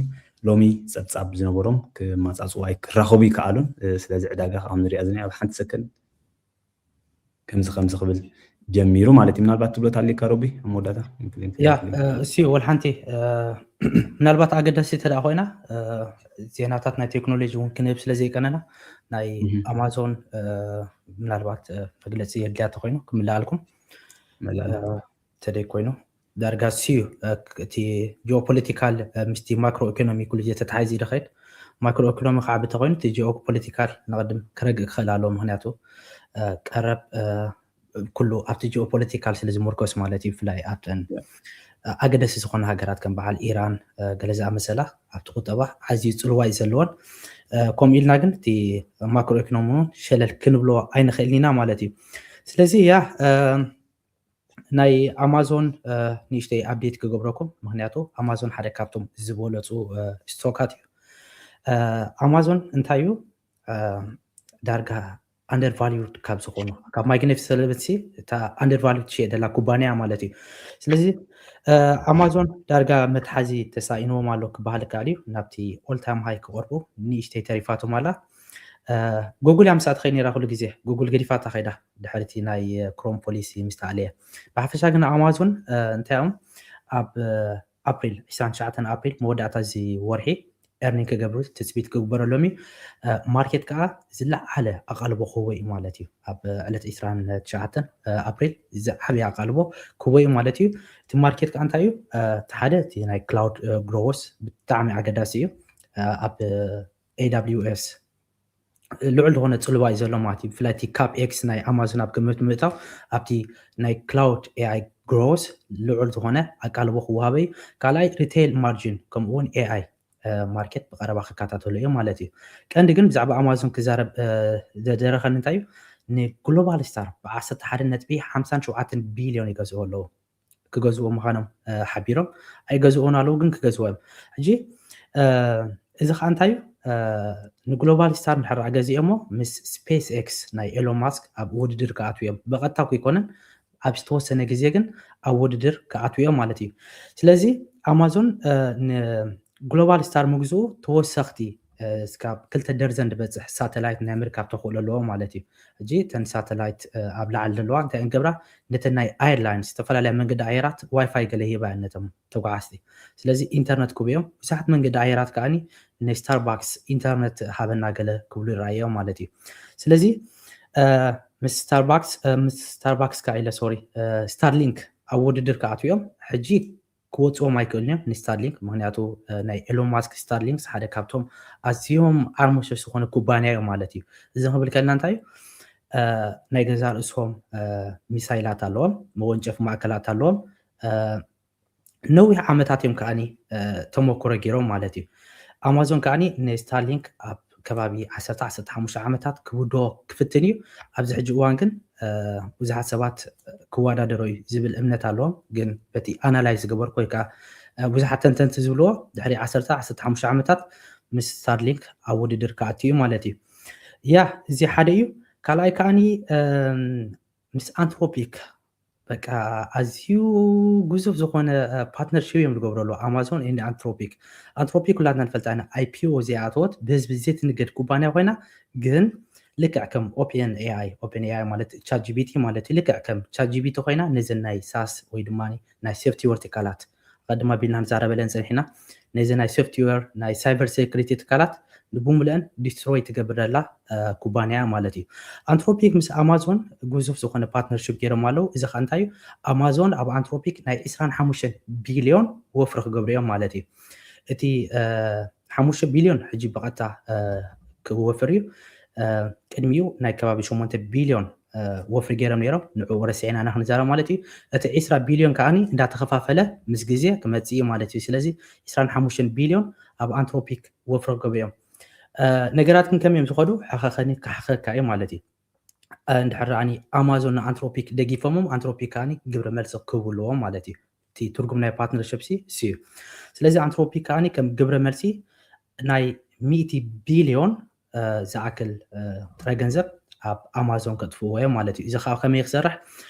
ሎሚ ፀብፃብ ዝነበሮም ክመፃፅኡ ኣይክራኸቡ ይከኣሉን። ስለዚ ዕዳጋ ከም ንሪኣ ዘለና ኣብ ሓንቲ ሰከንድ ከምዚ ከምዚ ክብል ጀሚሩ ማለት እዩ። ምናልባት ትብሎ ታሊካ ሮቢ ኣብ መወዳእታ ያ እሲ ወል ሓንቲ ምናልባት ኣገዳሲ ተደኣ ኮይና ዜናታት ናይ ቴክኖሎጂ እውን ክንህብ ስለ ዘይቀነና ናይ ኣማዞን ምናልባት መግለፂ የድልያ ተኮይኑ ክምልኣልኩም ተደይ ኮይኑ ዳርጋ ሲዩ እቲ ጂኦፖለቲካል ምስቲ ማክሮ ኢኮኖሚ ኩሉ ተተሓይዚ ይደኸድ። ማክሮ ኢኮኖሚ ክዓቢ ተኮይኑ እቲ ጂኦፖለቲካል ንቅድም ክረግእ ክኽእል ኣለዎ። ምክንያቱ ቀረብ ኩሉ ኣብቲ ጂኦፖለቲካል ስለ ዝምርኮስ ማለት እዩ። ብፍላይ ኣብተን ኣገደሲ ዝኾነ ሃገራት ከም በዓል ኢራን ገለ ዝኣመሰላ ኣብቲ ቁጠባ ኣዝዩ ፅልዋ እዩ ዘለዎን ከምኡ ኢልና ግን እቲ ማክሮ ኢኮኖሚ እውን ሸለል ክንብሎ ኣይንኽእልን ኢና ማለት እዩ። ስለዚ ያ ናይ ኣማዞን ንእሽተይ ኣፕዴት ክገብረኩም ምክንያቱ ኣማዞን ሓደ ካብቶም ዝበለፁ ስቶካት እዩ። ኣማዞን እንታይ እዩ ዳርጋ ኣንደርቫሉድ ካብ ዝኾኑ ካብ ማይግኔፍ ሰለበትሲ እታ ኣንደርቫሉድ ትሽየ ደላ ኩባንያ ማለት እዩ። ስለዚ ኣማዞን ዳርጋ መትሓዚ ተሳኢንዎም ኣሎ ክበሃል ይከኣል እዩ። ናብቲ ኦልታይም ሃይ ክቐርቡ ንእሽተይ ተሪፋቶም ኣላ። ጉግል እያ ምስኣ ትኸይድ ነይራ ኩሉ ግዜ ጉግል ገዲፋታ ከይዳ ድሕርቲ ናይ ክሮም ፖሊሲ ምስ ተኣለየ ብሓፈሻ ግን ኣማዞን እንታይ እዮም ኣብ ኣፕሪል ዕስራን ትሽዓተን ኣፕሪል መወዳእታ እዚ ወርሒ ኤርኒንግ ክገብሩ ትፅቢት ክግበረሎም እዩ። ማርኬት ከዓ ዝለዓለ ኣቃልቦ ክህቦ እዩ ማለት እዩ። ኣብ ዕለት ዕስራን ትሽዓተን ኣፕሪል ዝዓበየ ኣቃልቦ ክህቦ እዩ ማለት እዩ። እቲ ማርኬት ከዓ እንታይ እዩ? እቲ ሓደ እቲ ናይ ክላውድ ግሮወስ ብጣዕሚ ኣገዳሲ እዩ። ኣብ AWS ልዑል ዝኾነ ፅልዋ እዩ ዘሎ ማለት እዩ። ብፍላይ እቲ ካፕ ኤክስ ናይ ኣማዞን ኣብ ግምት ምእታው ኣብቲ ናይ ክላውድ AI ግሮወስ ልዑል ዝኾነ ኣቃልቦ ክወሃበ እዩ። ካልኣይ ሪቴይል ማርጂን ከምኡ እውን AI ማርኬት ብቀረባ ክከታተሉ እዮም ማለት እዩ። ቀንዲ ግን ብዛዕባ ኣማዞን ክዛረብ ዘደረኸኒ እንታይ እዩ? ንግሎባል ስታር ብዓሰርተ ሓደ ነጥቢ ሓምሳን ሸውዓተን ቢልዮን ይገዝኡ ኣለዉ። ክገዝዎ ምዃኖም ሓቢሮም ኣይገዝኦን ኣለዉ ግን ክገዝዎ እዮም። ሕጂ እዚ ከዓ እንታይ እዩ? ንግሎባል ስታር እንድሕር ገዚኦሞ ምስ ስፔስ ኤክስ ናይ ኤሎን ማስክ ኣብ ውድድር ክኣትዉ እዮም። ብቐጥታ እኮ ኣይኮነን ኣብ ዝተወሰነ ግዜ ግን ኣብ ውድድር ክኣትዉ እዮም ማለት እዩ። ስለዚ ኣማዞን እ፣ ንግሎባል ስታር ምግዝኡ ተወሰኽቲ እ፣ እስካብ ክልተ ደርዘን ዝበፅሕ ሳተላይት ናይ ምርካብ ተኽእሎ ኣለዎ ማለት እዩ። ሕጂ እተን ሳተላይት እ፣ ኣብ ላዕሊ ዘለዋ እንታይ እየን ገብራ? ነተን ናይ ኣየርላይንስ ዝተፈላለያ መንገዲ ኣየራት ዋይፋይ ገለ ሂባ እየን ነቶም ተጓዓዝቲ። ስለዚ ኢንተርነት ክህቡ እዮም። ብዙሓት መንገዲ ኣየራት ከዓኒ ንስታርባክስ ኢንተርነት ሃበና ገለ ክብሉ ይረኣዮም ማለት እዩ። ስለዚ እ፣ ምስ ስታርባክስ እ፣ ምስ ስታርባክስ ከ ኢለ ሶሪ እ፣ ስታርሊንክ ኣብ ውድድር ክኣትዉ እዮም። ሕጂ ክወፅዎም ኣይክእሉን እዮም ንስታርሊንክ፣ ምክንያቱ እ፣ ናይ ኤሎን ማስክ ስታርሊንክስ ሓደ ካብቶም ኣዝዮም ዓርሞሾሽ ዝኾነ ኩባንያ እዮም ማለት እዩ። እዚ ክብል ከለና እንታይ እዩ? እ፣ ናይ ገዛ ርእሶም እ፣ ሚሳይላት ኣለዎም፣ መወንጨፊ ማእከላት ኣለዎም። እ፣ ነዊሕ ዓመታት እዮም ከዓኒ እ፣ ተመክሮ ገይሮም ማለት እዩ። ኣማዞን ከዓኒ ንስታርሊንክ ኣብ ከባቢ ዓሰርተ ዓሰርተ ሓሙሽተ ዓመታት ክውድኦ ክፍትን እዩ። ኣብዚ ሕጂ እዋን ግን እ፣ ብዙሓት ሰባት ክወዳደሮ እዩ ዝብል እምነት ኣለዎም። ግን በቲ ኣናላይዝ ዝገበርኩ ወይ ከዓ እ፣ ብዙሓት ተንተንቲ ዝብልዎ ድሕሪ ዓሰርተ ዓሰርተ ሓሙሽተ ዓመታት ምስ ስታርሊንክ ኣብ ውድድር ክኣቱ እዩ ማለት እዩ። ያ እዚ ሓደ እዩ። ካልኣይ ከዓኒ እም፣ ምስ ኣንትሮፒክ በቃ ኣዝዩ ግዙፍ ዝኾነ ፓርትነርሽፕ እዮም ዝገብሩ ኣለዉ ኣማዞን ኤንድ ኣንትሮፒክ። ኣንትሮፒክ ኩላትና ንፈልጣ ኢና፣ ኣይፒኦ ዘይኣተወት ብህዝቢ ዘይትንገድ ኩባንያ ኮይና ግን ልክዕ ከም ኦፕን ኤኣይ ኦፕን ኤኣይ ማለት ቻት ጂቢቲ ማለት እዩ። ልክዕ ከም ቻት ጂቢቲ ኮይና ነዘን ናይ ሳስ ወይ ድማ ናይ ሶፍትዌር ትካላት ቀድማ ቢልና ንዛረበለን ፀኒሕና ነዚ ናይ ሶፍትዌር ናይ ሳይበር ሴኩሪቲ ትካላት ብሙሉአን ዲስትሮይ ትገብር ዘላ እ፣ ኩባንያ ማለት እዩ። ኣንትሮፒክ ምስ ኣማዞን ግዙፍ ዝኾነ ፓርትነርሽፕ ገይሮም ኣለዉ። እዚ ከዓ እንታይ እዩ? ኣማዞን ኣብ ኣንትሮፒክ ናይ ዕስራን ሓሙሽተን ቢልዮን ወፍሪ ክገብሩ እዮም ማለት እዩ። እቲ እ፣ ሓሙሽተ ቢልዮን ሕጂ ብቐጥታ እ፣ ክወፍር እዩ። እ፣ ቅድሚኡ ናይ ከባቢ ሸሞንተ ቢልዮን እ፣ ወፍሪ ገይሮም ነይሮም። ንዕኡ ረሲዕና ኢና ክንዛረብ ማለት እዩ። እቲ ዕስራ ቢልዮን ከዓኒ እንዳተኸፋፈለ ምስ ግዜ ክመጽእ እዩ ማለት እዩ። ስለዚ ዕስራን ሓሙሽተን ቢልዮን ኣብ ኣንትሮፒክ ወፍሪ ክገብሩ እዮም። እ፣ ነገራት ግን ከመይ እዮም ዝኸዱ? ሓኸኸኒ ክሓኸካ እዩ ማለት እዩ። እ፣ እንድሕር ኣኒ ኣማዞን ንኣንትሮፒክ ደጊፎሞም ኣንትሮፒክ ከዓኒ ግብረ መልሲ ክህቡ ኣለዎም ማለት እዩ። እቲ ትርጉም ናይ ፓርትነርሽፕ ሲ እሱ እዩ። ስለዚ ኣንትሮፒክ ከዓኒ ከም ግብረ መልሲ ናይ ሚእቲ ቢልዮን እ፣ ዝኣክል እ፣ ጥረ ገንዘብ ኣብ ኣማዞን ከጥፍዎ እዮም ማለት እዩ። እዚ ከዓ ከመይ ክሰርሕ?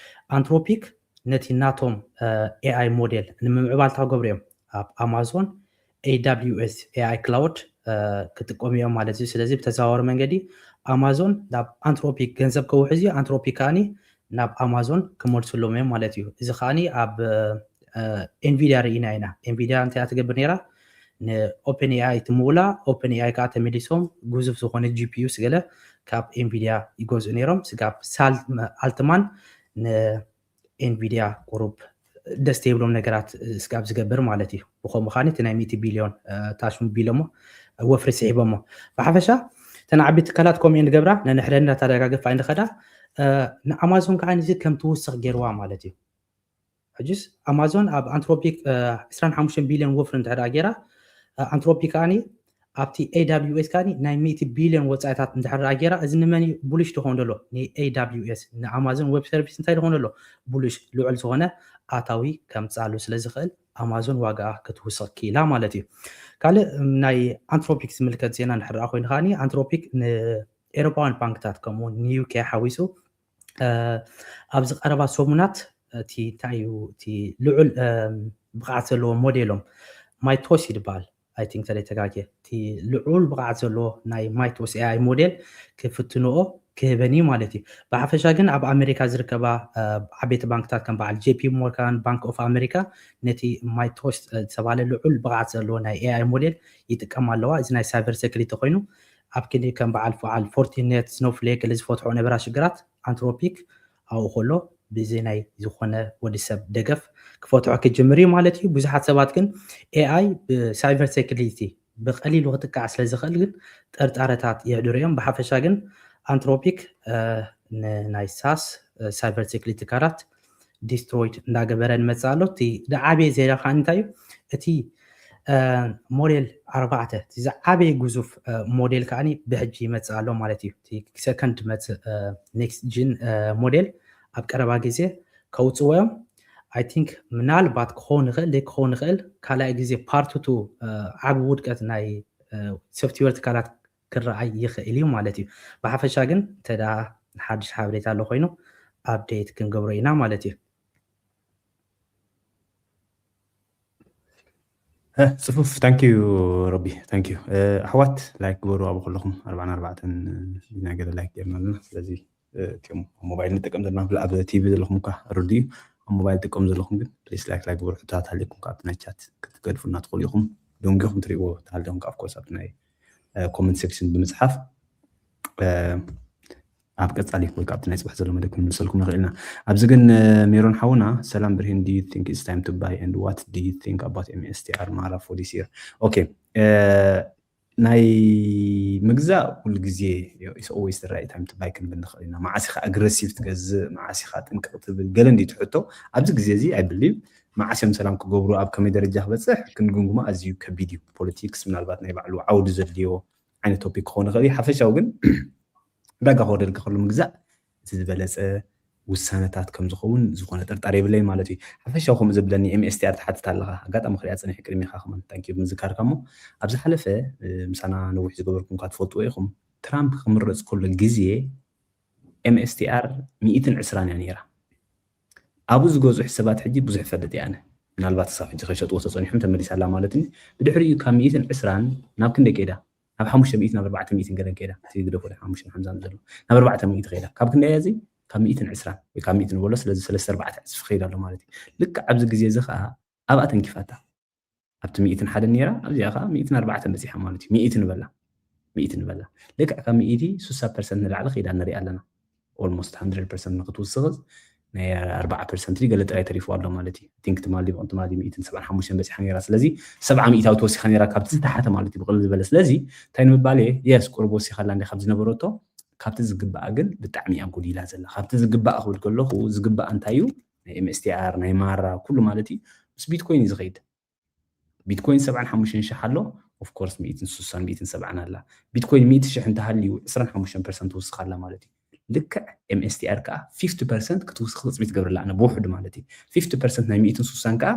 ኣንትሮፒክ ነቲ ናቶም ኤኣይ ሞዴል ንምምዕባል እንታይ ክገብሩ እዮም? ኣብ ኣማዞን ኤ ደብሊው ኤስ ኤኣይ ክላውድ እ፣ ክጥቀሙ እዮም ማለት እዩ። ስለዚ ብተዘዋወሪ መንገዲ ኣማዞን ናብ ኣንትሮፒክ ገንዘብ ከውሕዝ እዩ። ኣንትሮፒክ ከዓኒ ናብ ኣማዞን ክመልስሎም እዮም ማለት እዩ። እዚ ከዓኒ ኣብ እ፣ ኤንቪዲያ ርኢና ኢና። ኤንቪዲያ እንታይ እያ ትገብር ነይራ? ንኦፕን ኤኣይ ትምውላ። ኦፕን ኤኣይ ከዓ ተመሊሶም ግዙፍ ዝኾነ ጂፒዩስ ገለ ካብ ኤንቪዲያ ይገዝኡ ነይሮም። ስጋብ ሳል ኣልትማን ንኤንቪዲያ ቁሩብ ደስ ዘይብሎም ነገራት ስጋብ ዝገብር ማለት እዩ። ብኸምኡ ከዓኒ እቲ ናይ ሚእቲ ቢልዮን እ፣ ታሽሙ ቢሎሞ ወፍሪ ስሒቦሞ። ብሓፈሻ እተን ዓበይቲ ትካላት ከምኡ እየን ዝገብራ፣ ነንሕደን እንዳተደጋገፋ እየን ዝኸዳ። እ፣ ንኣማዞን ከዓ እዚ ከም ትውስኽ ገይርዋ ማለት እዩ። ሕጅስ ኣማዞን ኣብ ኣንትሮፒክ እ፣ ዕስራን ሓሙሽተን ቢልዮን ወፍሪ እንድሕር ገይራ እ፣ ኣንትሮፒክ ከዓኒ ኣብቲ ኤ ደብሊው ኤስ ከዓኒ ናይ ሚእቲ ቢልዮን ወፃኢታት እንድሕር ገይራ፣ እዚ ንመን እዩ ቡሊሽ ዝኾን ዘሎ? ን ኤ ደብሊው ኤስ ንኣማዞን ዌብ ሰርቪስ እንታይ ዝኾን ዘሎ? ቡሊሽ ልዑል ዝኾነ ኣታዊ ከምፅኣሉ ስለ ዝኽእል ኣማዞን ዋጋኣ ክትውስኽ ክኢላ ማለት እዩ። ካልእ ናይ ኣንትሮፒክ ዝምልከት ዜና እንድሕር ኮይኑ ከዓኒ ኣንትሮፒክ ንኤሮፓውያን ባንክታት ከምኡ ንዩኬ ሓዊሱ እ፣ ኣብዚ ቀረባ ሰሙናት እቲ እንታይ እዩ እቲ ልዑል እ፣ ብቕዓት ዘለዎ ሞዴሎም ማይቶስ ይድበሃል። ኣይ ቲንክ ተደይ ተጋጌ እቲ ልዑል ብቕዓት ዘለዎ ናይ ማይቶስ ኤኣይ ሞዴል ክፍትንኦ ክህበን እዩ ማለት እዩ። ብሓፈሻ ግን ኣብ ኣሜሪካ ዝርከባ እ፣ ዓበይቲ ባንክታት ከም በዓል ጄፒ ሞርጋን ባንክ ኦፍ ኣሜሪካ ነቲ ማይቶስ እ፣ ዝተባሃለ ልዑል ብቕዓት ዘለዎ ናይ ኤኣይ ሞዴል ይጥቀም ኣለዋ። እዚ ናይ ሳይበር ሴኩሪቲ ኮይኑ ኣብ ክንዲ ከም በዓል በዓል ፎርቲኔት ስኖፍሌክ ዝፈትሖ ነበራ ሽግራት ኣንትሮፒክ ኣብኡ ከሎ ብዘይ ናይ ዝኾነ ወዲ ሰብ ደገፍ ክፈትሖ ክጅምር እዩ ማለት እዩ። ብዙሓት ሰባት ግን ኤኣይ ብሳይበር ሴኩሪቲ ብቐሊሉ ክጥቃዕ ስለ ዝኽእል ግን ጥርጣረታት የሕድሩ እዮም። ብሓፈሻ ግን ኣንትሮፒክ እ፣ ንናይ ሳስ እ፣ ሳይበር ሴኩሪቲ ትካላት ዲስትሮይድ እንዳገበረ ንመፅእ ኣሎ። እቲ ዝዓበየ ዜና ከዓ እንታይ እዩ? እቲ እ፣ ሞዴል ኣርባዕተ እቲ ዝዓበየ ግዙፍ እ፣ ሞዴል ከዓኒ ብሕጂ ይመፅእ ኣሎ ማለት እዩ። እቲ ሰከንድ መፅእ ኔክስት ጂን ሞዴል ኣብ ቀረባ ግዜ ከውፅዎ እዮም። ኣይ ቲንክ ምናልባት ክኸውን ይኽእል ዘይክኸውን ይኽእል ካልኣይ ግዜ ፓርት ቱ ዓብ ውድቀት ናይ ሶፍትዌር ትካላት ክረኣይ ይኽእል እዩ ማለት እዩ። ብሓፈሻ ግን እንተ ደኣ ሓድሽ ሓበሬታ ኣሎ ኮይኑ update ክንገብሮ ኢና ማለት እዩ። ጽፉፍ thank you ሮቢ thank you ኣሕዋት like ግበሩ ኣብ ኩለኹም ኣርባዕን ኣርባዕተን ኢና ገለ like ጌርና ኣለና ስለዚ እቲኦም ኣብ ሞባይል ንጥቀም ዘለና ኣብ ቲቪ ዘለኹም እኳ ርዱ እዩ ኣብ ሞባይል ጥቀም ዘለኹም ግን please like like ግበሩ ሕቶታት ሃልይኩም ካብቲ ናይ ቻት ክትገድፉና ትኽእሉ ኢኹም ደንጊኹም ትሪእዎ ተሃልደኹም of course ኣብቲ ናይ comment section ብምፅሓፍ ኣብ ቀፃሊ ወይ ካብቲ ናይ ፅባሕ ዘሎ መደብ ክንምልሰልኩም ንኽእል ኢና ኣብዚ ግን ሜሮን ሓውና ሰላም ብርሂን do you think it's time to buy and what do you think about M S T R Mara for this year okay ናይ ምግዛእ ኩሉ ግዜ is always the right time to buy ክንብል ንኽእል ኢና መዓስ ኢኻ aggressive ትገዝእ መዓስ ኢኻ ጥንቅቕ ትብል ገለ እንዲ ትሕቶ ኣብዚ ግዜ እዚ I believe መዓስ እዮም ሰላም ክገብሩ ኣብ ከመይ ደረጃ ክበፅሕ ክንግምግሞ ኣዝዩ ከቢድ እዩ politics ምናልባት ናይ ባዕሉ ዓውዲ ዘድልዮ ዓይነት topic ክኸውን ይኽእል እዩ ሓፈሻዊ ግን ዕዳጋ ክወርደልካ ከሎ ምግዛእ እቲ ዝበለፀ ውሳነታት ከም ዝኸውን ዝኾነ ጥርጣሬ የብለይ ማለት እዩ ሓፈሻዊ ከምኡ ዘብለኒ M S T R ትሓትት ኣለኻ ኣጋጣሚ ክሪኣ ፀኒሐ ቅድሚኻ ከማን thank you ብምዝካርካ እሞ ኣብ ዝሓለፈ ምሳና ነዊሕ ዝገበርኩም እኳ ትፈልጥዎ ኢኹም ትራምፕ ክምረፅ ከሎ ግዜ M S T R ሚእትን ዕስራን እያ ነይራ ኣብኡ ዝገዝኡ ሕሰባት ሕጂ ብዙሕ ይፈልጥ እየ ኣነ ምናልባት ክሳብ ሕጂ ከይሸጥዎ ተፀኒሖም ተመሊሳ ኣላ ማለት እዩ ብድሕሪኡ ካብ ሚእትን ዕስራን ናብ ክንደይ ከይዳ ናብ ሓሙሽተ ሚእቲ ናብ ኣርባዕተ ሚእቲ ገለን ከይዳ እቲ ግደፎ ሓሙሽተ ሓምሳን ዘሎ ናብ ኣርባዕተ ሚእቲ ከይዳ ካብ ክንደይ እዚ ካብ ሚእትን ዕስራን ወይ ካብ ሚእቲ ንበሎ ስለዚ ሰለስተ ኣርባዕተ ዕፅፊ ከይዳ ኣሎ ማለት እዩ ልክዕ ኣብዚ ግዜ እዚ ከዓ ኣብኣ ተንኪፋታ ኣብቲ ሚእትን ሓደን ነይራ ኣብዚኣ ከዓ ሚእትን ኣርባዕተን በፂሓ ማለት እዩ ሚእቲ ንበላ ሚእቲ ንበላ ልክዕ ካብ ሚእቲ ሱሳ ፐርሰንት ንላዕሊ ከይዳ ንሪኣ ኣለና almost hundred percent ንክትውስኽስ ናይ ኣርባዓ ፐርሰንት ገለ ጥራይ ተሪፉ ኣሎ ማለት እዩ think ትማሊ ብቕን ትማሊ ሚእትን ሰብዓን ሓሙሽተን በፂሓ ነይራ ስለዚ ሰብዓ ሚእታዊ ተወሲኻ ነይራ ካብቲ ዝተሓተ ማለት እዩ ብቕልል ዝበለ ስለዚ እንታይ ንምባል እየ yes ቁሩብ ወሲኻ ኣላ እንዲ ካብ ዝነበረቶ ካብቲ ዝግባኣ ግን ብጣዕሚ እያ ጎዲላ ዘላ ካብቲ ዝግባእ ክብል ከለኹ ዝግባእ እንታይ እዩ ናይ M S T R ናይ ማራ ኩሉ ማለት እዩ ምስ ቢትኮይን እዩ ዝኸይድ ቢትኮይን ሰብዓን ሓሙሽተን ሽሕ ኣሎ of course ሚእትን ስሳን ሚእትን ሰብዓን ኣላ ቢትኮይን ሚእቲ ሽሕ እንተሃልዩ ዕስራን ሓሙሽተን ፐርሰንት ትውስኽ ኣላ ማለት እዩ ልክዕ M S T R ከዓ fifty percent ክትውስኽ ትፅቢት ገብረላ ኣነ ብውሕዱ ማለት እዩ fifty percent ናይ ሚእትን ስሳን ከዓ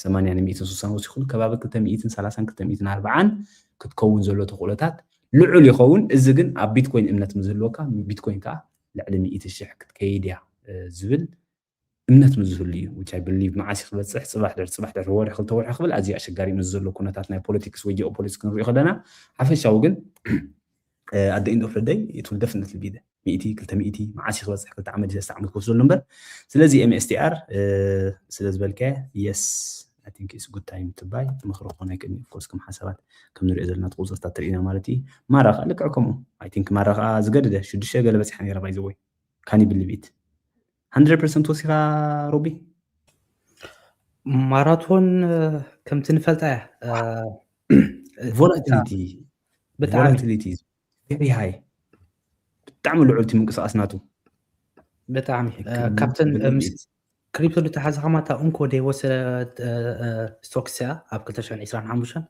ሰማንያ ንሚእትን ስሳን ወሲኹ ከባቢ ክልተ ሚእትን ሰላሳን ክልተ ሚእትን ኣርባዓን ክትከውን ዘሎ ተኽእሎታት ልዑል ይኸውን እዚ ግን ኣብ ቢትኮይን እምነት ምዝህልወካ ቢትኮይን ከዓ ልዕሊ ሚእቲ ሽሕ ክትከይድ እያ ዝብል እምነት ምስ ዝህሉ እዩ which I believe መዓስ ክበፅሕ ፅባሕ ድሕሪ ፅባሕ ድሕሪ ወርሒ ክልተ ወርሒ ክብል ኣዝዩ ኣሸጋሪ ምስ ዘሎ ኩነታት ናይ politics ወይ geopolitics ክንሪኦ ከለና ሓፈሻዊ ግን at the end of the day it will definitely be ሚእቲ ክልተ ሚእቲ መዓስ ክበፅሕ ክልተ ዓመት ሰለስተ ዓመት ክወስደሉ እምበር ስለዚ M S T R ስለ ዝበልካዮ yes I think it's good time to buy ምኽሪ ክኾን ኣይክእልን of course ከም ሓሳባት ከም ንሪኦ ዘለና ቁፅርታት ትርኢና ማለት እዩ ማራ ከዓ ልክዕ ከምኡ I think ማራ ከዓ ዝገደደ ሽዱሽተ ገለ በፂሓ ነይራ by the way can you believe it hundred percent ወሲኻ ሮቢ ማራቶን ከምቲ ንፈልጣ እያ volatility ብጣዕሚ volatility very high ብጣዕሚ ልዑል እቲ ምንቅስቃስ ናቱ ብጣዕሚ ካብተን ክሪፕቶ ዝተሓዘ ከማታ እንኮ ደይ ወሰደ stocks እያ ኣብ ክልተ ሽሕን ዕስራን ሓሙሽተን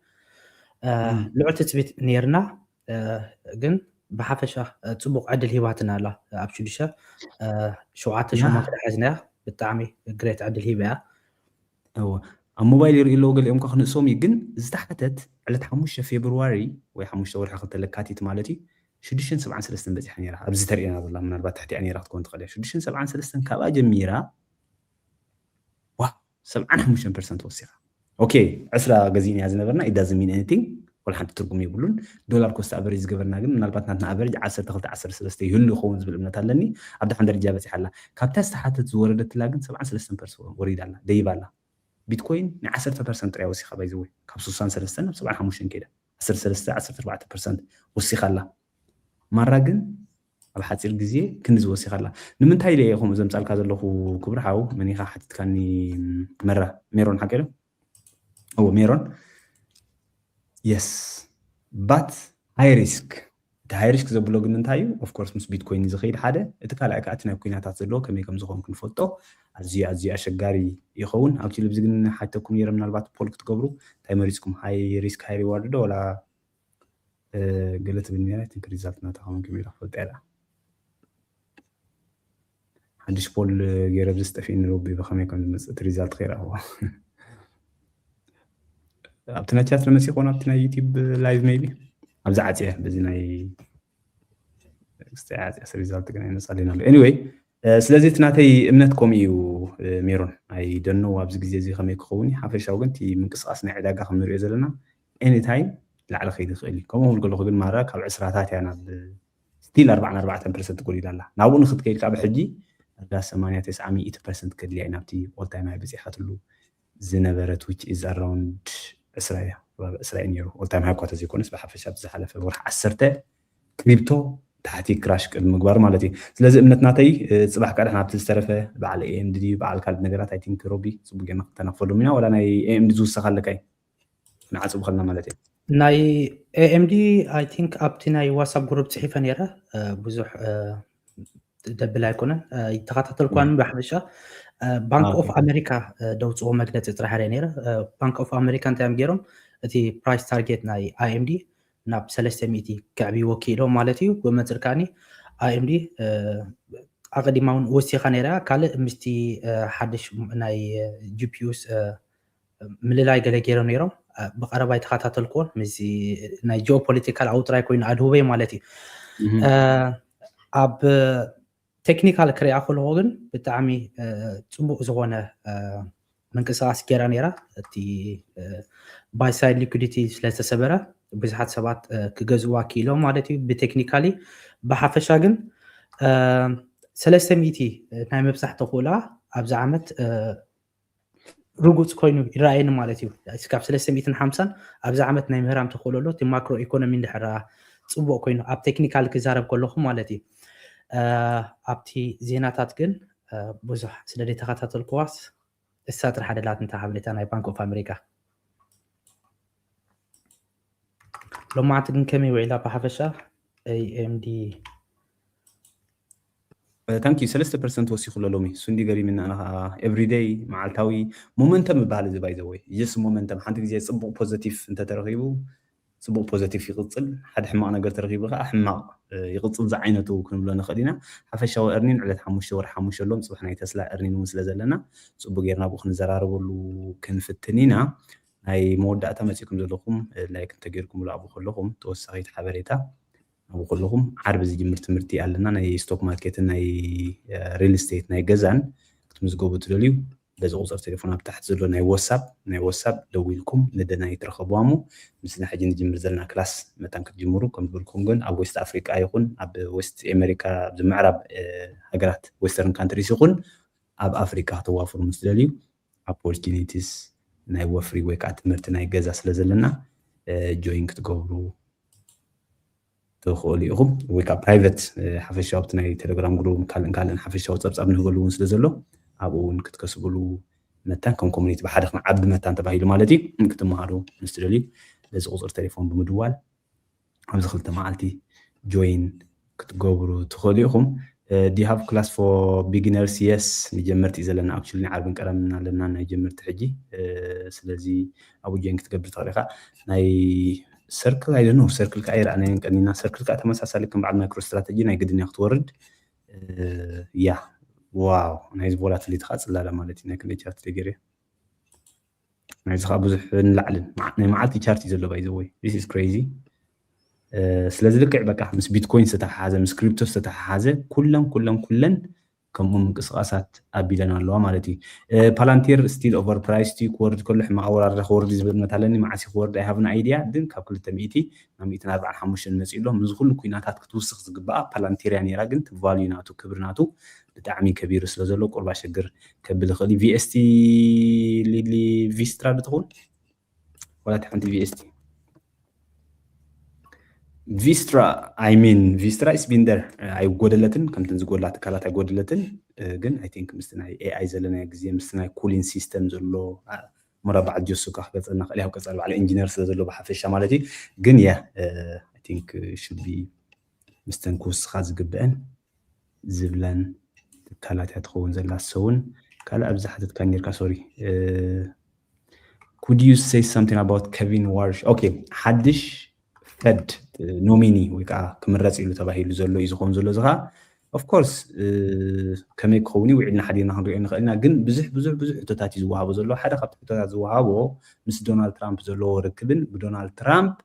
ልዑል ትፅቢት ነይርና ግን ብሓፈሻ ፅቡቅ ዕድል ሂባትና ኣላ ኣብ ሽዱሽተ ሸውዓተ ሸሞንተ ሓዝናያ ብጣዕሚ great ዕድል ሂባ እያ ኣብ ሞባይል ይርኢ ኣለዎ ገሊኦም ካ ክንእሶም እዩ ግን ዝተሓተት ዕለት ሓሙሽተ ፌብርዋሪ ወይ ሓሙሽተ ወርሒ ክልተ ለካቲት ማለት እዩ ሽዱሽተን ሰብዓን ሰለስተን በፂሓ ነይራ ኣብዚ ተርእየና ዘላ ምናልባት ትሕቲኣ ነይራ ክትኮን ትኽእል እያ ሽዱሽተን ሰብዓን ሰለስተን ካብኣ ጀሚራ ዋ ሰብዓን ሓሙሽተን ፐርሰንት ወሲኻ ኦኬ ዕስራ ገዚእና ዝነበርና it doesn't mean anything ወላ ሓንቲ ትርጉም የብሉን ዶላር cost average ዝገበርና ግን ምናልባት ናትና average ዓሰርተ ክልተ ዓሰርተ ሰለስተ ይህሉ ይኸውን ዝብል እምነት ኣለኒ ኣብ ደሓን ደረጃ በፂሓ ኣላ ካብታ ዝተሓተት ዝወረደትላ ግን ሰብዓን ሰለስተን ፐርሰንት ወሪዳ ኣላ ደይባ ኣላ ቢትኮይን ናይ ዓሰርተ ፐርሰንት ጥራይ ወሲኻ by the way ካብ ስሳን ሰለስተን ናብ ሰብዓን ሓሙሽተን ከይዳ ዓሰርተ ሰለስተ ዓሰርተ ኣርባዕተ ፐርሰንት ወሲኻ ኣላ ማራ ግን ኣብ ሓፂር ግዜ ክንዲ ዝወሲኻ ኣላ ንምንታይ ኢለ እየ ከምኡ ዘምፃልካ ዘለኹ ክብሪ ሓው መኒኻ ሓቲትካኒ መራ ሜሮን ሓቂ ዶ እዎ ሜሮን yes but high risk እቲ high risk ዘብሎ ግን እንታይ እዩ of course ምስ ቢትኮይን ዝኸይድ ሓደ እቲ ካልኣይ ከዓ እቲ ናይ ኩናታት ዘለዎ ከመይ ከም ዝኾን ክንፈልጦ ኣዝዩ ኣዝዩ ኣሸጋሪ ይኸውን ኣብቲ ልብዚ ግን ሓተኩም ነይረ ምናልባት ፖል ክትገብሩ እንታይ መሪፅኩም high risk high reward ዶ ወላ ገለ ትብል ነይራ think result ናታ ከመን ከመይ ክፈልጥ እያ ሓድሽ ፖል ገይረ ብዝስጠፊ ንረቢ ብኸመይ ከም ዝመፅእ እቲ result ከይረኣዎ ኣብቲ ናይ ቻት መፂ ኮን ኣብቲ ናይ ዩቲብ live maybe ኣብዚ ዓፅየ በዚ ናይ result ግን ኣይመፃልን ኣሎ anyway ስለዚ እቲ ናተይ እምነት ከምኡ እዩ። ሜሮን፣ ኣይደኖ ኣብዚ ግዜ እዚ ከመይ ክኸውን እዩ። ሓፈሻዊ ግን እቲ ምንቅስቃስ ናይ ዕዳጋ ከም ንሪኦ ዘለና ኤኒታይም ላዕሊ ከይድ ይኽእል እዩ። ከምኡ ክብል ከለኹ ግን ማራ ካብ ዕስራታት እያ ናብ ስቲል ኣርባዓን ኣርባዕተን ፐርሰንት ጎዲላ ኣላ። ናብኡ ንክትከይድ ካብ ሕጂ ዳ ሰማንያ ተስዓ ሚእቲ ፐርሰንት ከድልያ እዩ ናብቲ ኦልታይም ሃይ በፂሓትሉ ዝነበረት which is around ዕስራ እያ። ዕስራ እዩ ነይሩ ኦልታይም ሃይ እኳ ተዘይኮነስ ብሓፈሻ ብዝሓለፈ ወርሒ ዓሰርተ ክሪፕቶ ታሕቲ ክራሽ ቅድሚ ምግባር ማለት እዩ። ስለዚ እምነት ናተይ ጽባሕ ቀደሕ ናብቲ ዝተረፈ በዓል ኤኤምዲ ድዩ በዓል ካልእ ነገራት ኣይ ቲንክ ሮቢ ጽቡቅ ጌርና ክተናፈሎም ኢና። ወላ ናይ ኤኤምዲ ዝውሰኽ ኣለካ እዩ ንዓጽቡ ከልና ማለት እዩ። ናይ ኤኤምዲ ኣይ ቲንክ ኣብቲ ናይ ዋትሳፕ ግሩፕ ጽሒፈ ነይረ ብዙሕ ደብል ኣይኮነን ይተኸታተልኳን ብሓፈሻ ባንክ ኦፍ ኣሜሪካ ደውፅዎ መግለፂ ጥራሕ ርአ ነይረ። ባንክ ኦፍ ኣሜሪካ እንታይ እዮም ገይሮም እቲ ፕራይስ ታርጌት ናይ ኣይኤምዲ ናብ ሰለስተ ሚእቲ ከዕብይዎ ክኢሎም ማለት እዩ። ብመፅር ከዓኒ ኣይኤምዲ ኣቐዲማ እውን ወሲኻ ነይራ ካልእ ምስቲ ሓድሽ ናይ ጂፒዩስ ምልላይ ገለ ገይሮም ነይሮም። ብቐረባ ይተኸታተልክዎን ምስዚ ናይ ጂኦፖለቲካል ኣብኡ ጥራይ ኮይኑ ኣድህበይ ማለት እዩ። ኣብ ቴክኒካል ክሪኣ ከለኹ ግን ብጣዕሚ ፅቡቅ ዝኾነ ምንቅስቃስ ገይራ ነይራ። እቲ ባይሳይድ ሊኩዲቲ ስለዝተሰበረ ብዙሓት ሰባት ክገዝእዋ ክኢሎም ማለት እዩ። ብቴክኒካሊ ብሓፈሻ ግን ሰለስተ ሚእቲ ናይ ምብፃሕ ተኽእሎኣ ኣብዚ ዓመት ርጉፅ ኮይኑ ይረኣየኒ ማለት እዩ። ካብ ሰለስተ ሚእትን ሓምሳን ኣብዚ ዓመት ናይ ምህራም ተኽእሎ ኣሎ። እቲ ማክሮ ኢኮኖሚ እንድሕር ጽቡቅ ኮይኑ ኣብ ቴክኒካል ክዛረብ ከለኹ ማለት እዩ። ኣብቲ ዜናታት ግን ብዙሕ ስለ ዘይተኸታተልክዋስ እሳ ጥራሕ ደላት እንተ ሓበሬታ ናይ ባንክ ኦፍ ኣሜሪካ ሎማዓንቲ ግን ከመይ ውዒላ ብሓፈሻ ኤኤምዲ ታንክ ዩ ሰለስተ ፐርሰንት ወሲኹ ኣሎ ሎሚ እሱ እንዲ ገሪምና ኣነ ከዓ ኤቭሪደይ መዓልታዊ ሞመንተም ይበሃል እዚ ባይዘወይ ጀስ ሞመንተም ሓንቲ ግዜ ፅቡቅ ፖዘቲቭ እንተተረኺቡ ፅቡቅ ፖዘቲቭ ይቅፅል ሓደ ሕማቅ ነገር ተረኺቡ ከዓ ሕማቅ ይቅፅል ዝዓይነቱ ክንብሎ ንኽእል ኢና ሓፈሻዊ እርኒን ዕለት ሓሙሽተ ወር ሓሙሽተ ኣሎም ፅባሕ ናይ ተስላ እርኒን እውን ስለ ዘለና ፅቡቅ ጌርና ብኡ ክንዘራረበሉ ክንፍትን ኢና ናይ መወዳእታ መፂእኩም ዘለኹም ላይክ እንተገይርኩም ብላዕቡ ከለኹም ተወሳኺት ሓበሬታ ኣብኡ ከለኹም ዓርቢ ዝጅምር ትምህርቲ ኣለና ናይ ስቶክ ማርኬትን ናይ ሪል ስቴት ናይ ገዛን ክትምዝገቡ ትደልዩ በዚ ቁፅር ቴሌፎን ኣብ ታሕቲ ዘሎ ናይ ወሳፕ ናይ ወሳፕ ደዊልኩም ንደናይ ትረኸብዋ እሞ ምስና ሕጂ ንጅምር ዘለና ክላስ መታን ክትጅምሩ ከም ዝበልኩም ግን ኣብ ዌስት ኣፍሪቃ ይኹን ኣብ ዌስት ኣሜሪካ ኣብዚ ምዕራብ ሃገራት ዌስተርን ካንትሪስ ይኹን ኣብ ኣፍሪቃ ከተዋፍሩ ምስ ትደልዩ ኦፖርቹኒቲስ ናይ ወፍሪ ወይ ከዓ ትምህርቲ ናይ ገዛ ስለ ዘለና ጆይን ክትገብሩ ትኽእሉ ኢኹም ወይ ከዓ ፕራይቨት ሓፈሻዊ ኣብቲ ናይ ቴሌግራም ግሩፕ ካልእን ካልእን ሓፈሻዊ ፀብፃብ ንህበሉ እውን ስለ ዘሎ ኣብኡ እውን ክትከስብሉ መታን ከም ኮሚኒቲ ብሓደ ክንዓቢ መታን ተባሂሉ ማለት እዩ ክትመሃሩ ምስ ትደልዩ በዚ ቁፅሪ ቴሌፎን ብምድዋል ኣብዚ ክልተ መዓልቲ ጆይን ክትገብሩ ትኽእሉ ኢኹም do you have class for beginners yes ንጀመርቲ እዩ ዘለና actually ዓርብን ቀዳምን ኣለና ናይ ጀመርቲ ሕጂ ስለዚ ኣብኡ ጆይን ክትገብር ትኽእል ኢኻ ናይ ሰርክል ኣይደኖ ሰርክል ከዓ ይረኣናየን ቀኒና ሰርክል ከዓ ተመሳሳሊ ከም በዓል ማይክሮ ስትራተጂ ናይ ግድን እያ ክትወርድ ያ ዋው ናይዚ ቮላቲሊቲ ከዓ ፅላለ ማለት እዩ ናይ ክንደይ ቻርት ደገር እያ ናይዚ ከዓ ብዙሕ ንላዕልን ናይ መዓልቲ ቻርት እዩ ዘሎ ባይዘወይ this is crazy ስለዚ ልክዕ በቃ ምስ ቢትኮይን ዝተተሓሓዘ ምስ ክሪፕቶ ዝተተሓሓዘ ኩለን ኩለን ኩለን ከምኡ ምንቅስቃሳት ኣቢለን ኣለዋ ማለት እዩ ፓላንቲር ስቲል ኦቨር ፕራይስ ዩ ክወርድ ከሎ ሕማቅ ኣወራርዳ ክወርድ ዝብል እምነት ኣለኒ መዓስ ክወርድ ኣይሃብን ኣይድያ ግን ካብ ክልተ ሚእቲ ናብ ሚእትን ኣርባዓን ሓሙሽተን መፂኡ ኣሎ ምዚ ኩሉ ኩናታት ክትውስኽ ዝግበኣ ፓላንቲርያ ነይራ ግን ቲ ቫልዩ ናቱ ክብሪ ናቱ ብጣዕሚ ከቢሩ ስለ ዘሎ ቁርባ ሸግር ከብል ይኽእል ቪኤስቲ ሊሊ ቪስትራ ዶ ትኸውን ዋላ ሓንቲ ቪኤስቲ ቪስትራ I mean ቪስትራ is been there ኣይጎደለትን ከምትን ዝጎድላ ትካላት ኣይጎደለትን ግን I think ምስቲ ናይ ኤኣይ ዘለና ግዜ ምስቲ ናይ ኩሊን ሲስተም ዘሎ ሙራ በዓል ጆሱ ካ ክገልፀልና ክእል ያው ቀፃል በዓል ኢንጂነር ስለ ዘሎ ብሓፈሻ ማለት እዩ ግን ያ I think should be ምስተን ክውስኻ ዝግብአን ዝብለን ትካላት እያ ትኸውን ዘላ ሰውን ካልእ ኣብዚ ሓተትካ ኔርካ sorry could you say something about Kevin Warsh okay ሓድሽ ፈድ ኖሚኒ ወይ ከዓ ክምረፅ ኢሉ ተባሂሉ ዘሎ እዩ ዝኸውን ዘሎ እዚ ከዓ of course ከመይ ክኸውን እዩ ውዒልና ሓዲርና ክንሪኦ ንኽእል ኢና ግን ብዙሕ ብዙሕ ብዙሕ ሕቶታት እዩ ዝወሃቦ ዘሎ ሓደ ካብቲ ሕቶታት ዝወሃቦ ምስ ዶናልድ ትራምፕ ዘለዎ ርክብን ብዶናልድ ትራምፕ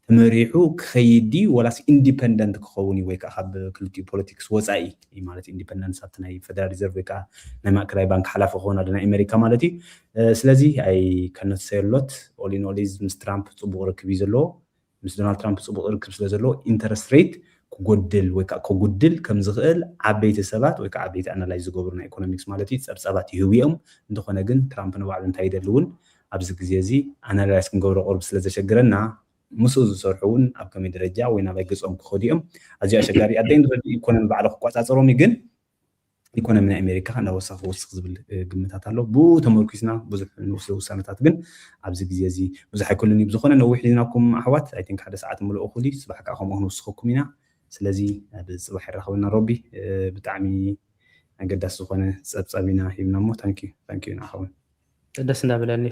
ተመሪሑ ክኸይድ ድዩ፣ ወላስ ኢንዲፐንደንት ክኸውን እዩ፣ ወይ ከዓ ካብ ክልቲኡ ፖለቲክስ ወፃኢ እዩ? ማለት ኢንዲፐንደንስ ኣብቲ ናይ ፌደራል ሪዘርቭ ወይ ከዓ ናይ ማእከላይ ባንክ ሓላፊ ክኸውን ኣሎ፣ ናይ ኣሜሪካ ማለት እዩ። ስለዚ ኣይ ካኖት ሰይ ሎት። ኦል ኢን ኦል፣ ምስ ትራምፕ ፅቡቕ ርክብ እዩ ዘለዎ። ምስ ዶናልድ ትራምፕ ፅቡቕ ርክብ ስለ ዘለዎ ኢንተረስት ሬት ክጎድል ወይ ከዓ ከጉድል ከም ዝኽእል ዓበይቲ ሰባት ወይ ከዓ ዓበይቲ ኣናላይዝ ዝገብሩ ናይ ኢኮኖሚክስ ማለት እዩ ፀብፃባት ይህቡ እዮም። እንተኾነ ግን ትራምፕ ንባዕሉ እንታይ ይደሊ እውን ኣብዚ ግዜ እዚ ኣናላይዝ ክንገብሮ ቅርብ ስለ ዘሸግረና፣ ምስኡ ዝሰርሑ እውን ኣብ ከመይ ደረጃ ወይ ናባይ ገጾም ክኸዱ እዮም ኣዝዩ ኣሸጋሪ። ኣደይን ኢኮኖሚ ባዕሉ ክቆፃፀሮም እዩ፣ ግን ኢኮኖሚ ናይ ኣሜሪካ እንዳወሰኸ ክወስኽ ዝብል ግምታት ኣሎ። ብኡ ተመርኩስና ብዙሕ ንወስዶ ውሳነታት ግን ኣብዚ ግዜ እዚ ብዙሕ ኣይክሉን እዩ። ብዝኾነ ነዊሕ ሒዝናኩም ኣሕዋት፣ ኣይ ቲንክ ሓደ ሰዓት ምልኦ ኩሉ፣ ፅባሕ ከዓ ከምኡ ክንወስኸኩም ኢና። ስለዚ ኣብ ፅባሕ የራኽበና ሮቢ። ብጣዕሚ ኣገዳሲ ዝኾነ ፀብፃብ ኢና ሂብና እሞ ታንኪዩ ታንኪዩ ንዓኻ እውን። ደስ እንዳበለኒ።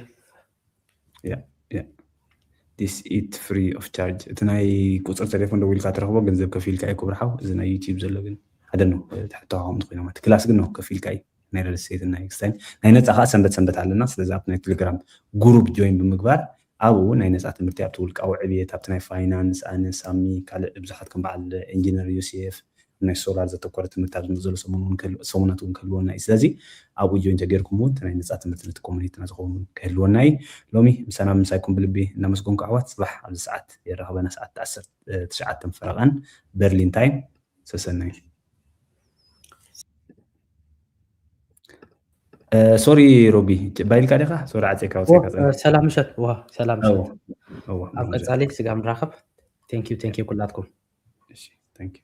This it free of charge። እቲ ናይ ቁፅሪ ቴሌፎን ደዊልካ ትረኽቦ ገንዘብ ከፊልካ እዩ ክብርሓው። እዚ ናይ ዩቲዩብ ዘሎ ግን ሓደ ነው። ተሕተዋኸም ትኮይኖም እቲ ክላስ ግን ነው ከፊልካ እዩ። ናይ ረልስቴት ናይ ክስታይ ናይ ነፃ ከዓ ሰንበት ሰንበት ኣለና። ስለዚ ኣብ ናይ ቴሌግራም ጉሩፕ ጆይን ብምግባር ኣብኡ ናይ ነፃ ትምህርቲ ኣብቲ ውልቃዊ ዕብየት ኣብቲ ናይ ፋይናንስ ኣነ ሳሚ ካልእ ብዙሓት ከም በዓል ኢንጂነር ዮሴፍ ናይ ሶላር ዘተኮረ ትምህርቲ ኣብ ዝመፅእ ዘሎ ሰሙን እውን ክህል- ሰሙናት እውን ክህልወና እዩ። ስለዚ ኣብኡ ጆይን ተገይርኩም እውን እቲ ናይ ነፃ ትምህርቲ ነቲ ኮሚኒቲና ዝኸውን እውን ክህልወና እዩ። ሎሚ ምሳና ምሳይኩም ብልቢ እናመስገንኩ ኣሕዋት፣ ፅባሕ ኣብዚ ሰዓት የራኽበና፣ ሰዓት ዓሰርተ ትሽዓተ ፈረቓን በርሊን ታይም። ሰሰናዩ። ሶሪ ሮቢ፣ ባይልካ ዲኻ? ሶሪ ዓፀካ ወፅካ። ሰላም ምሸት። ዋ ሰላም ምሸት። ኣብ ቀፃሊ ስጋ ንራኸብ። ቴንኪዩ ቴንኪዩ ኩላትኩም። Thank you።